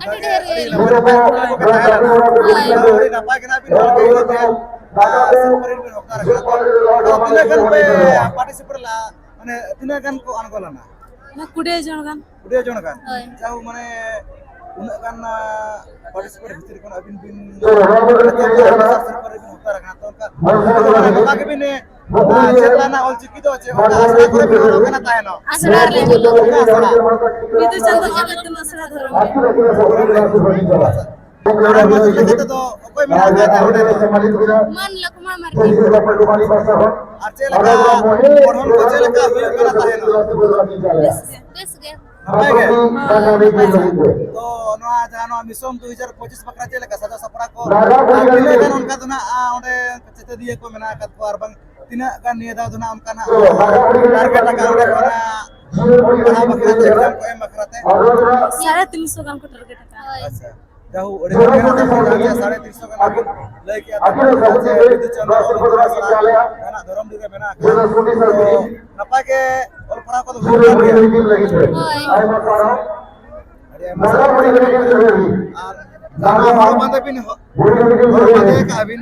ᱟᱹᱰᱤ ᱰᱷᱮᱨ ᱜᱮ᱾ ᱟᱹᱰᱤ ᱱᱟᱯᱟᱭ ᱱᱟᱯᱟᱭ ᱠᱩᱠᱞᱤ ᱠᱚᱜᱮ ᱛᱟᱦᱮᱸ ᱞᱮᱱᱟ᱾ ᱦᱳᱭ᱾ ᱟᱹᱰᱤ ᱱᱟᱯᱟᱭ ᱜᱮ ᱱᱟᱜ ᱵᱤᱱ ᱚᱞ ᱠᱮᱫ ᱜᱮᱭᱟ ᱡᱮ, ᱟᱨ, ᱥᱤᱨᱯᱟᱹ ᱨᱮ ᱵᱤᱱ ᱦᱚᱠᱫᱟᱨ ᱟᱠᱟᱱᱟ᱾ ᱛᱚ, ᱟᱫᱚ ᱛᱤᱱᱟᱹᱜ ᱜᱟᱱ ᱯᱮ ᱯᱟᱨᱴᱤᱥᱤᱯᱮᱴ ᱞᱮᱫᱼᱟ? ᱢᱟᱱᱮ, ᱛᱤᱱᱟᱹᱜ ᱜᱟᱱ ᱠᱚ ᱟᱬᱜᱚ ᱞᱮᱱᱟ? ᱚᱱᱟ ᱠᱩᱲᱤ ᱡᱚᱱ ᱜᱟᱱ᱾ ᱠᱩᱲᱤ ᱡᱚᱱ ᱜᱟᱱ? ᱦᱳᱭ᱾ ᱡᱟᱦᱳ, ᱢᱟᱱᱮ, ᱩᱱᱟᱹᱜ ᱜᱟᱱ, ᱟ, ᱯᱟᱨᱴᱤᱥᱤᱯᱮᱴ ᱵᱷᱤᱛᱤᱨ ᱠᱷᱚᱱ ᱟᱹᱵᱤᱱ ᱵᱤᱱ ᱥᱤᱨᱯᱟᱹ ᱨᱮ ᱵᱤᱱ ᱦᱚᱠᱫᱟᱨ ᱟᱠᱟᱱᱟ, ᱛᱚ ᱚᱱᱠᱟ ᱱᱚᱝᱠᱟ ᱜᱮᱵᱤᱱ, ᱟ, ᱪᱮᱫ ᱞᱮᱱᱟ ᱚᱞ ᱪᱤᱠᱤ ᱫᱚ ᱪᱮᱫ ᱚᱱᱠᱟ ᱟᱥᱲᱟ ᱠᱚᱨᱮ ᱵᱤᱱ ᱚᱞᱚᱜ ᱠᱟᱱᱟ ᱛᱟᱦᱮᱱᱚᱜ? ᱟᱥᱲᱟ ᱨᱮ᱾ ᱚᱠᱟ ᱟᱥᱲᱟ? ᱵᱤᱫᱩ ᱪᱟᱸᱫᱟᱱ ᱡᱚᱜᱚᱛ ᱤᱛᱩᱱ ᱟᱥᱲᱟ ᱫᱷᱚᱨᱚᱢ᱾ ᱟᱪᱪᱷᱟ᱾ ᱢᱟᱨᱟᱝ ᱢᱟᱹᱡᱷᱤ ᱞᱮᱠᱟ ᱛᱮᱫᱚ ᱚᱠᱚᱭ ᱢᱮᱱᱟᱜ ᱟᱠᱟᱫ ᱯᱮᱭᱟ ᱚᱸᱰᱮ ᱫᱚ? ᱢᱟᱹᱱ ᱞᱚᱠᱷᱢᱟ ᱢᱟᱨᱰᱤ᱾ ᱟᱨ ᱪᱮᱫ ᱞᱮᱠᱟ ᱜᱚᱲᱦᱚᱱ ᱠᱚ ᱪᱮᱫ ᱞᱮᱠᱟ ᱦᱩᱭᱩᱜ ᱠᱟᱱᱟ ᱛᱟᱦᱮᱱᱟ? ᱵᱮᱥ ᱜᱮ᱾ ᱵᱮᱥ ᱜᱮ᱾ ᱱᱟᱯᱟᱭ ᱜᱮ? ᱦᱳᱭ, ᱱᱟᱯᱟᱭ ᱜᱮ᱾ ᱛᱚ ᱱᱚᱣᱟ ᱡᱟᱦᱟᱸ ᱱᱚᱣᱟ ᱢᱤᱥᱚᱱ ᱫᱩ ᱦᱟᱡᱟᱨ ᱯᱚᱸᱪᱤᱥ ᱵᱟᱠᱷᱨᱟ ᱪᱮᱫ ᱞᱮᱠᱟ ᱥᱟᱡᱟᱣ ᱥᱟᱯᱲᱟᱣ ᱠᱚ? ᱟᱨ ᱛᱤᱱᱟᱹᱜ ᱜᱟᱱ ᱚᱱᱠᱟ ᱫᱚ ᱱᱟᱜ, ᱟ, ᱚᱸᱰᱮ ᱪᱮᱛᱮᱫᱤᱭᱟᱹ ᱠᱚ ᱢᱮᱱᱟᱜ ᱟᱠᱟᱫ ᱠᱚᱣᱟ ᱟᱨ ᱵᱟᱝ ᱛᱤᱱᱟᱹᱜ ᱜᱟᱱ ᱱᱤᱭᱟᱹ ᱫᱟᱣ ᱫᱚ ᱱᱟᱜ ᱚᱱᱠᱟᱱᱟᱜ target ᱟᱠᱟᱫ ᱚᱸᱰᱮ ᱠᱷᱚᱱᱟᱜ ᱯᱟᱲᱦᱟᱣ ᱵᱟᱠᱷᱨᱟ ᱛᱮ, exam ᱠᱚ ᱮᱢ ᱵᱟᱠᱷᱨᱟ ᱛᱮ? ᱥᱟᱲᱮ ᱛᱤᱱ ᱥᱚ ᱜᱟᱱ ᱠᱚ target ᱟᱠᱟᱫᱼᱟ᱾ ᱟᱪᱪᱷᱟ᱾ ᱡᱟᱦᱳ, ᱟᱹᱰᱤ ᱢᱚᱡᱽ ᱜᱮ ᱱᱟᱜ ᱛᱟᱦᱮᱸ ᱠᱟᱱᱟ ᱡᱮ ᱥᱟᱲᱮ ᱛᱤᱱ ᱥᱚ ᱜᱟᱱ ᱟᱵᱚ ᱞᱟᱹᱭ ᱠᱮᱜᱼᱟ ᱛᱟᱵᱚᱱ ᱡᱮ ᱵᱤᱫᱩ ᱪᱟᱸᱫᱟᱱ ᱚᱞ ᱤᱛᱩᱱ ᱟᱥᱲᱟ ᱡᱟᱦᱟᱱᱟᱜ ᱫᱷᱚᱨᱚᱢ ᱰᱤ ᱨᱮ ᱢᱮᱱᱟᱜ ᱟᱠᱟᱫᱟ᱾ ᱛᱚ, ᱱᱟᱯᱟᱭ ᱜᱮ ᱚᱞ ᱯᱟᱲᱦᱟᱣ ᱠᱚᱫᱚ ᱦᱩᱭᱩᱜ ᱠᱟᱱ ᱜᱮᱭᱟ᱾ ᱦᱳᱭ᱾ ᱟᱹᱰᱤ ᱟᱭᱢᱟ ᱥᱟᱨᱦᱟᱣ᱾ ᱟᱨ ᱱᱟᱣᱟ ᱦᱚᱨᱚᱜ ᱵᱟᱸᱫᱮ ᱵᱤᱱ ᱦᱚ-, ᱦᱚᱨᱚᱜ ᱵᱟᱸᱫᱮ ᱟᱠᱟᱜᱼᱟ ᱵᱤᱱ,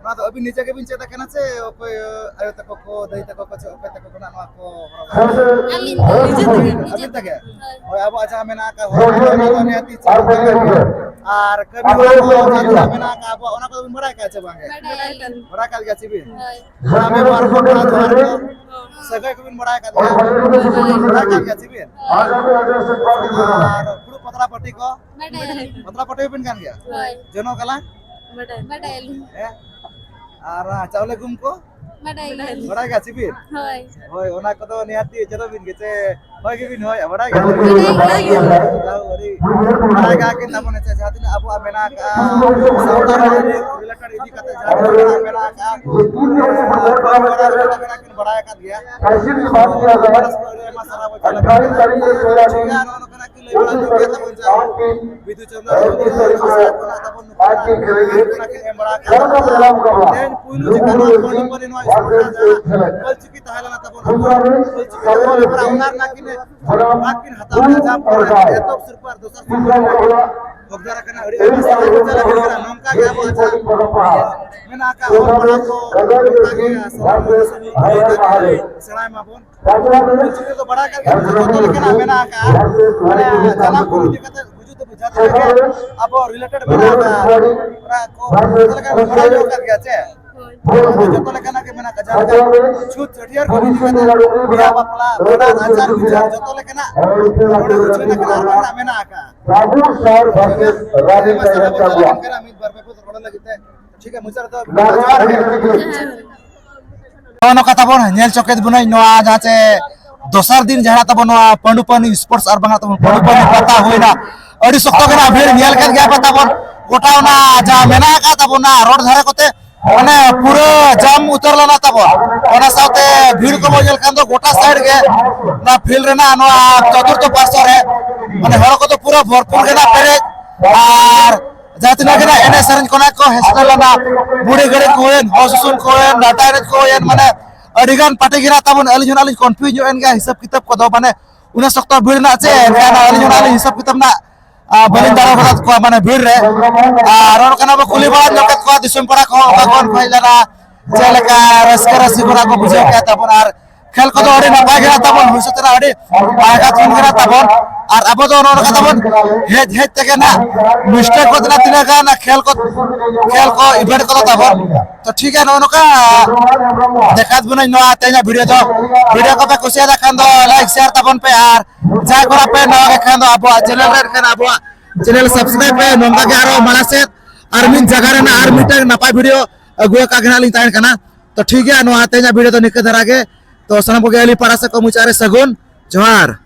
ᱱᱚᱣᱟ ᱫᱚ ᱟᱹᱵᱤᱱ ᱱᱤᱡᱮ ᱜᱮᱵᱤᱱ ᱪᱮᱫ ᱟᱠᱟᱱᱟ ᱥᱮ ᱚᱠᱚᱭ ᱟᱭᱳ ᱛᱟᱠᱚ ᱠᱚ, ᱫᱟᱹᱭ ᱛᱟᱠᱚ ᱠᱚ, ᱪᱮ ᱚᱠᱚᱭ ᱛᱟᱠᱚ ᱠᱷᱚᱱᱟᱜ ᱱᱚᱣᱟ ᱠᱚ ᱦᱚᱨᱚᱜ ᱵᱟᱸᱫᱮ? ᱟᱹᱞᱤᱧ ᱫᱚ ᱱᱤᱡᱮ ᱛᱮᱜᱮ, ᱱᱤᱡᱮ ᱟᱹᱵᱤᱱ ᱛᱮᱜᱮ? ᱛᱮᱜᱮ᱾ ᱦᱳᱭ᱾ ᱦᱳᱭ, ᱟᱵᱚᱣᱟᱜ ᱡᱟᱦᱟᱸ ᱢᱮᱱᱟᱜ ᱟᱠᱟᱫ ᱦᱚᱨᱚᱜ ᱵᱟᱸᱫᱮ, ᱚᱱᱟ ᱫᱚ ᱱᱤᱦᱟᱹᱛᱤ ᱪᱮᱫ ᱟᱠᱟᱱ ᱜᱮᱭᱟ᱾ ᱟᱨ ᱠᱟᱹᱢᱤ ᱦᱚᱨᱟ ᱠᱚ ᱡᱟᱦᱟᱸ ᱛᱤᱱᱟᱹᱜ ᱢᱮᱱᱟᱜ ᱟᱠᱟᱫ ᱟᱵᱚᱣᱟᱜ, ᱚᱱᱟ ᱠᱚᱫᱚ ᱵᱤᱱ ᱵᱟᱲᱟᱭ ᱟᱠᱟᱫ ᱪᱮ ᱵᱟᱝ ᱜᱮ? ᱵᱟᱲᱟᱭ ᱟᱹᱞᱤᱧ᱾ ᱵᱟᱲᱟᱭ ᱟᱠᱟᱫ ᱜᱮᱭᱟ ᱪᱮ ᱵᱤᱱ? ᱦᱳᱭ᱾ ᱡᱟᱦᱟᱸ ᱵᱮᱵᱚᱦᱟᱨ ᱠᱚ, ᱡᱚᱦᱟᱨ ᱠᱚ, ᱥᱟᱹᱜᱟᱹᱭ ᱠᱚᱵᱤᱱ ᱵᱟᱲᱟᱭ ᱟᱠᱟᱫ ᱜᱮᱭᱟ? ᱵᱟᱲᱟᱭ ᱟᱠᱟᱫ ᱜᱮᱭᱟ ᱪᱮ ᱵᱤᱱ? ᱟᱨ ᱯᱷᱩᱲᱩᱜ ᱯᱟᱛᱲᱟ ᱯᱟᱹᱴᱤ ᱠᱚ? ᱵᱟᱰᱟᱭ᱾ ᱯᱟᱛᱲᱟ ᱯᱟᱹᱴᱤ ᱦᱚᱸᱵᱤᱱ ᱜᱟᱱ ᱜᱮᱭᱟ? ᱦᱳᱭ᱾ ᱡᱚᱱᱚᱜ ᱜᱟᱞᱟᱝ? ᱵᱟᱰᱟᱭ᱾ ᱵᱟᱰᱟᱭ ᱟᱹᱞᱤᱧ᱾ ᱦᱮᱸ? ᱟᱨ ᱪᱟᱣᱞᱮ ᱜᱩᱢ ᱠᱚ? ᱵᱟᱰᱟᱭ ᱟᱹᱞᱤᱧ᱾ ᱵᱟᱰᱟᱭ ᱜᱮᱭᱟ ᱪᱮ ᱵᱤᱱ? ᱦᱳᱭ᱾ ᱦᱳᱭ, ᱚᱱᱟ ᱠᱚᱫᱚ ᱱᱤᱦᱟᱹᱛᱤ ᱡᱚᱛᱚ ᱵᱤᱱ ᱜᱮ ᱪᱮ ᱦᱳᱭ ᱜᱮᱵᱤᱱ ᱦᱳᱭᱟ, ᱵᱟᱰᱟᱭ ᱜᱮᱭᱟ? ᱵᱟᱰᱟᱭ ᱜᱮᱭᱟ᱾ ᱡᱟᱦᱳ, ᱟᱹᱰᱤ ᱵᱟᱰᱟᱭ ᱜᱮᱭᱟ ᱠᱤᱱ ᱛᱟᱵᱚᱱ ᱪᱮ, ᱡᱟᱦᱟᱸ ᱛᱤᱱᱟᱹᱜ ᱟᱵᱚᱣᱟᱜ ᱢᱮᱱᱟᱜ ᱟᱠᱟᱫᱼᱟ, ᱥᱟᱶᱛᱟ ᱨᱮᱱᱟᱜ related ᱤᱫᱤ ᱠᱟᱛᱮ ᱡᱟᱦᱟᱸ ᱛᱤᱱᱟᱹᱜ ᱢᱮᱱᱟᱜ ᱟᱠᱟᱫᱼᱟ, ᱠᱟᱹᱢᱤ ᱦᱚᱨᱟ ᱠᱚ ᱡᱚᱛᱚ ᱜᱮ ᱱᱟᱜ ᱠᱤᱱ ᱵᱟᱰᱟᱭ ᱟᱠᱟᱫ ᱜᱮᱭᱟ᱾ ᱛᱚ, ᱟᱹᱰᱤ ᱟᱭᱢᱟ ᱥᱟᱨᱦᱟᱣ ᱵᱚᱱ ᱪᱟᱞ ᱟᱠᱟᱱᱟ᱾ ᱴᱷᱤᱠ ᱜᱮᱭᱟ, ᱱᱚᱜᱼᱚ ᱱᱚᱝᱠᱟᱱᱟᱜ ᱠᱤᱱ ᱞᱟᱹᱭ ᱵᱟᱲᱟ ᱧᱚᱜ ᱠᱮᱫ ᱛᱟᱵᱚᱱ, ᱡᱟᱦᱳ ᱵᱤᱫᱩ ᱪᱟᱸᱫᱟᱱ ᱚᱞ ᱤᱛᱩᱱ ᱟᱥᱲᱟ ᱠᱷᱚᱱᱟᱜ ᱛᱟᱵᱚᱱ ᱱᱩᱠᱩ ᱠᱚ ᱠᱤᱱ ᱮᱢ ᱵᱟᱲᱟ ᱟᱠᱟᱫ ᱵᱚᱱᱟ᱾ ᱛᱮᱦᱮᱧ ᱯᱩᱭᱞᱩ ᱡᱚᱠᱷᱚᱱ ᱱᱚᱣᱟ ᱯᱚᱱᱰᱤᱯᱟᱨᱤ ᱱᱚᱣᱟ ᱥᱠᱩᱞ ᱨᱮ ᱡᱟᱦᱟᱸ ᱚᱞᱪᱤᱠᱤ ᱛᱟᱦᱮᱸ ᱞᱮᱱᱟ ᱛᱟᱵᱚᱱ, ᱟᱵᱚ ᱚᱞᱪᱤᱠᱤ ᱛᱟᱦᱮᱸ ᱞᱮᱱᱟ, ᱚᱱᱟ ᱨᱮᱱᱟᱜ ᱠᱤᱱ ᱵᱷᱟᱜᱽ ᱠᱤᱱ ᱦᱟᱛᱟᱣ ᱞᱮᱫᱟ, ᱡᱟᱦᱟᱸ ᱯᱚᱨᱮ ᱮᱛᱚᱦᱚᱵ ᱥᱤᱨᱯᱟᱹ ᱟᱨ ᱫᱚᱥᱟᱨ ᱥᱤᱨᱯᱟᱹ ᱨᱮᱱᱟᱜ ᱦᱚᱠᱫᱟᱨ ᱟᱠᱟᱱᱟ᱾ ᱟᱹᱰᱤ ᱟᱭᱢᱟ ᱥᱟᱨᱦᱟᱣ ᱵᱚᱱ ᱪᱟᱞ ᱟᱠᱟᱱᱟ᱾ ᱱᱚᱝᱠᱟ ᱜᱮ ᱟᱵᱚᱣᱟᱜ ᱡᱟᱦᱟᱸ ᱢᱮᱱᱟᱜ ᱟᱠᱟᱫ ᱚᱞ ᱯᱟᱲᱦᱟᱣ ᱠᱚ, ᱱᱚᱝᱠᱟ ᱜᱮ ᱥᱟᱱᱟᱢ ᱢᱟᱹᱱᱢᱤ ᱥᱮᱬᱟᱭ ᱢᱟᱵᱚᱱ᱾ ᱚᱞᱪᱤᱠᱤ ᱫᱚ ᱵᱟᱲᱟᱭ ᱠᱟᱜ ᱜᱮᱭᱟ, ᱡᱚᱛᱚ ᱞᱮᱠᱟᱱᱟᱜ ᱢᱮᱱᱟᱜ ᱟᱠᱟᱫᱼᱟ᱾ ᱢᱟᱱᱮ ᱡᱟᱱᱟᱢ ᱠᱷᱚᱱ ᱤᱫᱤ ᱠᱟᱛᱮ ᱜᱩᱡᱩᱜ ᱫᱷᱟᱹᱵᱤᱡ ᱡᱟᱦᱟᱸ ᱛᱤᱱᱟᱹᱜ ᱜᱮ ᱟᱵᱚ related ᱢᱮᱱᱟᱜ ᱟᱠᱟᱫᱼᱟ, ᱚᱱᱟ ᱠᱚ ᱡᱚᱛᱚ ᱞᱮᱠᱟᱱᱟᱜ ᱵᱟᱲᱟᱭ ᱧᱚᱜ ᱟᱠᱟᱫ ᱜᱮᱭᱟ ᱪᱮ? ᱦᱳᱭ᱾ ᱡᱚᱛᱚ ᱞᱮᱠᱟᱱᱟᱜ ᱜᱮ ᱢᱮᱱᱟᱜ ᱟᱠᱟᱫᱟ, ᱡᱟᱦᱟᱸ ᱞᱮᱠᱟ ᱪᱷᱩᱛ ᱪᱷᱟᱹᱴᱭᱟᱹᱨ ᱠᱷᱚᱱ ᱤᱫᱤ ᱠᱟᱛᱮ ᱵᱤᱦᱟ ᱵᱟᱯᱞᱟ, ᱵᱷᱟᱸᱰᱟᱱ, ᱟᱪᱟᱨ ᱵᱤᱪᱟᱨ, ᱡᱚᱛᱚ ᱞᱮᱠᱟᱱᱟᱜ ᱱᱚᱰᱮ ᱩᱪᱷᱟᱹᱱ ᱟᱠᱟᱱᱟ ᱟᱨ ᱢᱮᱱᱟᱜ ᱢᱮᱱᱟᱜ ᱟᱠᱟᱫᱼᱟ᱾ ᱵᱟᱵᱩ ᱥᱟᱨ ᱵᱷᱟᱨᱥᱮᱥ ᱨᱟᱱᱤ ᱟᱭᱢᱟ ᱥᱟᱨᱦᱟᱣ ᱛᱟᱦᱮᱸ ᱠᱟᱱ ᱛᱟᱵᱚᱱᱟ᱾ ᱢᱤᱫ ᱵᱟᱨ ᱯᱮ ᱯᱮ ᱨᱚᱲ ᱞᱟᱹᱜᱤᱫ ᱛᱮ᱾ ᱴᱷᱤᱠ ᱜᱮᱭᱟ, ᱢᱩᱪᱟᱹᱫ ᱨᱮᱫᱚ ᱡᱚᱦᱟᱨ ᱜᱮ᱾ ᱱᱚᱜᱼᱚ ᱱᱚᱝᱠᱟ ᱛᱟᱵᱚᱱ ᱧᱮᱞ ᱪᱚ ᱠᱮᱫ ᱵᱚᱱᱟᱹᱧ ᱱᱚᱣᱟ ᱡᱟᱦᱟᱸ ᱪᱮ ᱫᱚᱥᱟᱨ ᱫᱤᱱ ᱡᱟᱦᱟᱸ ᱛᱟᱵᱚᱱ ᱱᱚᱣᱟ ᱯᱟᱹᱰᱩ ᱯᱟᱹᱱᱤ ᱥᱯᱳᱨᱴᱥ ᱟᱨ ᱵᱟᱝ ᱛᱟᱵᱚᱱ ᱯᱟᱹᱰᱩ ᱯᱟᱹᱱᱤ ᱯᱟᱛᱟ ᱦᱩᱭᱱᱟ, ᱟᱹᱰᱤ ᱥᱚᱠᱛᱚ ᱜᱮ ᱱᱟᱜ ᱵᱷᱤᱲ ᱧᱮᱞ ᱠᱮᱫ ᱜᱮᱭᱟ ᱯᱮ ᱛᱟᱵᱚᱱ᱾ ᱜᱚᱴᱟ ᱚᱱᱟ ᱡᱟᱦᱟᱸ ᱢᱮᱱᱟᱜ ᱟᱠᱟᱫ ᱛᱟᱵᱚᱱᱟ ᱨᱳᱰ ᱫᱷᱟᱨᱮ ᱠᱚᱛᱮ ᱢᱟᱱᱮ ᱯᱩᱨᱟᱹ ᱡᱟᱢ ᱩᱛᱟᱹᱨ ᱞᱮᱱᱟ ᱛᱟᱵᱚᱱ᱾ ᱚᱱᱟ ᱥᱟᱶᱛᱮ ᱵᱷᱤᱲ ᱠᱚᱵᱚᱱ ᱧᱮᱞ ᱠᱷᱟᱱ ᱫᱚ ᱜᱚᱴᱟ ᱥᱟᱭᱤᱰ ᱜᱮ ᱚᱱᱟ ᱯᱷᱤᱞᱰ ᱨᱮᱱᱟᱜ ᱱᱚᱣᱟ ᱪᱚᱛᱩᱨᱛᱷᱚ ᱯᱟᱨᱥᱚ ᱨᱮ ᱢᱟᱱᱮ ᱦᱚᱲ ᱠᱚᱫᱚ ᱯᱩᱨᱟᱹ ᱵᱷᱚᱨᱯᱩᱨ ᱜᱮ ᱱᱟᱜ ᱯᱮᱨᱮᱡ᱾ ᱟᱨ ᱡᱟᱦᱟᱸ ᱛᱤᱱᱟᱹᱜ ᱜᱮ ᱱᱟᱜ ᱮᱱᱮᱡ ᱥᱮᱨᱮᱧ ᱠᱚ ᱱᱟᱜ ᱠᱚ ᱦᱮᱡ ᱥᱮᱴᱮᱨ ᱞᱮᱱᱟ, ᱵᱩᱲᱦᱤ ᱜᱟᱹᱲᱤ ᱠᱚ ᱦᱩᱭᱮᱱ, ᱦᱚᱲ ᱥᱩᱥᱩᱱ ᱠᱚ ᱦᱩᱭᱮᱱ, ᱰᱟᱴᱟ ᱮᱱᱮᱡ ᱠᱚ ᱦᱩᱭᱮᱱ, ᱢᱟᱱᱮ ᱟᱹᱰᱤ ᱜᱟᱱ ᱯᱟᱨᱴᱤ ᱜᱮ ᱱᱟᱜ ᱛᱟᱵᱚᱱ᱾ ᱟᱹᱞᱤᱧ ᱦᱚᱸ ᱱᱟᱜ ᱞᱤᱧ ᱠᱚᱱᱯᱷᱤᱭᱩᱡᱽ ᱧᱚᱜ ᱮᱱ ᱜᱮᱭᱟ ᱦᱤᱥᱟᱹᱵ ᱠᱤᱛᱟᱹᱵ ᱠᱚᱫᱚ, ᱢᱟᱱᱮ ᱩᱱᱟᱹᱜ ᱥᱚᱠᱛᱚ ᱵᱷᱤᱲ ᱨᱮᱱᱟᱜ ᱪᱮ, ᱮᱱᱠᱷᱟᱱ ᱟᱹᱞᱤᱧ ᱦᱚᱸ ᱱᱟᱜ ᱞᱤᱧ ᱦᱤᱥᱟᱹᱵ ᱠᱤᱛᱟᱹᱵ ᱨᱮᱱᱟᱜ ᱟᱨ ᱵᱟᱹᱞᱤᱧ ᱫᱟᱲᱮ ᱟᱠᱟᱫ ᱠᱚᱣᱟ ᱢᱟᱱᱮ ᱵᱷᱤᱲ ᱨᱮ᱾ ᱟᱨ ᱨᱚᱲ ᱠᱟᱱᱟ ᱵᱚ, ᱠᱩᱞᱤ ᱵᱟᱲᱟ ᱧᱚᱜ ᱠᱮᱫ ᱠᱚᱣᱟ ᱫᱤᱥᱚᱢ ᱯᱟᱲᱟ ᱠᱚᱦᱚᱸ, ᱚᱠᱟ ᱠᱷᱚᱱ ᱠᱚ ᱦᱮᱡ ᱞᱮᱱᱟ, ᱪᱮᱫ ᱞᱮᱠᱟ ᱨᱟᱹᱥᱠᱟᱹ ᱨᱟᱹᱥᱠᱟᱹ ᱠᱚ ᱵᱩᱡᱷᱟᱹᱣ ᱠᱮᱫ ᱛᱟᱵᱚᱱ᱾ ᱟᱨ ᱠᱷᱮᱞ ᱠᱚᱫᱚ ᱟᱹᱰᱤ ᱱᱟᱯᱟᱭ ᱜᱮ ᱛᱟᱵᱚᱱ, ᱵᱷᱚᱵᱤᱥᱥᱚᱛ ᱨᱮ ᱟᱹᱰᱤ ᱟᱭᱜᱟᱛ ᱠᱷᱚᱱ ᱜᱮ ᱛᱟᱵᱚᱱ᱾ ᱟᱨ ᱟᱵᱚ ᱫᱚ ᱱᱚᱜᱼᱚ ᱱᱚᱝᱠᱟ ᱛᱟᱵᱚᱱ ᱦᱮᱡ ᱦᱮᱡ ᱛᱮᱜᱮ ᱱᱟᱜ ᱢᱤᱥᱴᱮᱠ ᱠᱚ ᱛᱤᱱᱟᱹᱜ ᱛᱤᱱᱟᱹᱜ ᱜᱟᱱ ᱠᱷᱮᱞ ᱠᱚ, ᱠᱷᱮᱞ ᱠᱚ ᱤᱵᱷᱮᱱᱴ ᱠᱚᱫᱚ ᱛᱟᱵᱚᱱ᱾ ᱛᱚ ᱴᱷᱤᱠ ᱜᱮᱭᱟ, ᱱᱚᱜᱼᱚ ᱱᱚᱝᱠᱟ ᱫᱮᱠᱷᱟᱣ ᱵᱚᱱᱟᱹᱧ ᱱᱚᱣᱟ ᱛᱮᱦᱮᱧᱟᱜ ᱵᱷᱤᱰᱤᱭᱳ ᱫᱚ᱾ ᱵᱷᱤᱰᱤᱭᱳ ᱠᱚᱯᱮ ᱠᱩᱥᱤᱭᱟᱫᱟ ᱠᱷᱟᱱ ᱫᱚ ᱞᱟᱭᱤᱠ ᱥᱮᱭᱟᱨ ᱛᱟᱵᱚᱱ ᱯᱮ, ᱟᱨ ᱡᱟᱦᱟᱸᱭ ᱠᱚᱲᱟ ᱯᱮ ᱱᱟᱣᱟ ᱜᱮ ᱠᱷᱟᱱ ᱫᱚ ᱟᱵᱚᱣᱟᱜ ᱪᱮᱱᱮᱞ ᱨᱮ ᱠᱷᱟᱱ ᱟᱵᱚᱣᱟᱜ ᱪᱮᱱᱮᱞ ᱥᱟᱵᱥᱠᱨᱟᱭᱤᱵ ᱯᱮ᱾ ᱱᱚᱝᱠᱟ ᱜᱮ ᱟᱨᱚ ᱢᱟᱲᱟᱝ ᱥᱮᱫ ᱟᱨ ᱢᱤᱫ ᱡᱟᱭᱜᱟ ᱨᱮᱱᱟᱜ ᱟᱨ ᱢᱤᱫᱴᱟᱝ ᱱᱟᱯᱟᱭ ᱵᱷᱤᱰᱤᱭᱳ ᱟᱹᱜᱩ ᱟᱠᱟᱫ ᱜᱮ ᱱᱟᱜ ᱞᱤᱧ ᱛᱟᱦᱮᱱ ᱠᱟᱱᱟ᱾ ᱛᱚ ᱴᱷᱤᱠ ᱜᱮᱭᱟ, ᱱᱚᱣᱟ ᱛᱮᱦᱮᱧᱟᱜ ᱵᱷᱤᱰᱤᱭᱳ ᱫᱚ ᱱᱤᱝᱠᱟᱹ ᱫᱷᱟᱨᱟ ᱜᱮ᱾ ᱛᱚ ᱥᱟᱱᱟᱢ ᱠᱚᱜᱮ ᱟᱹᱞᱤᱧ ᱯᱟᱦᱴᱟ ᱥᱮᱫ ᱠᱷᱚᱱ ᱢᱩᱪᱟᱹᱫ ᱨᱮ ᱥᱟᱹᱜᱩᱱ ᱡᱚᱦᱟᱨ᱾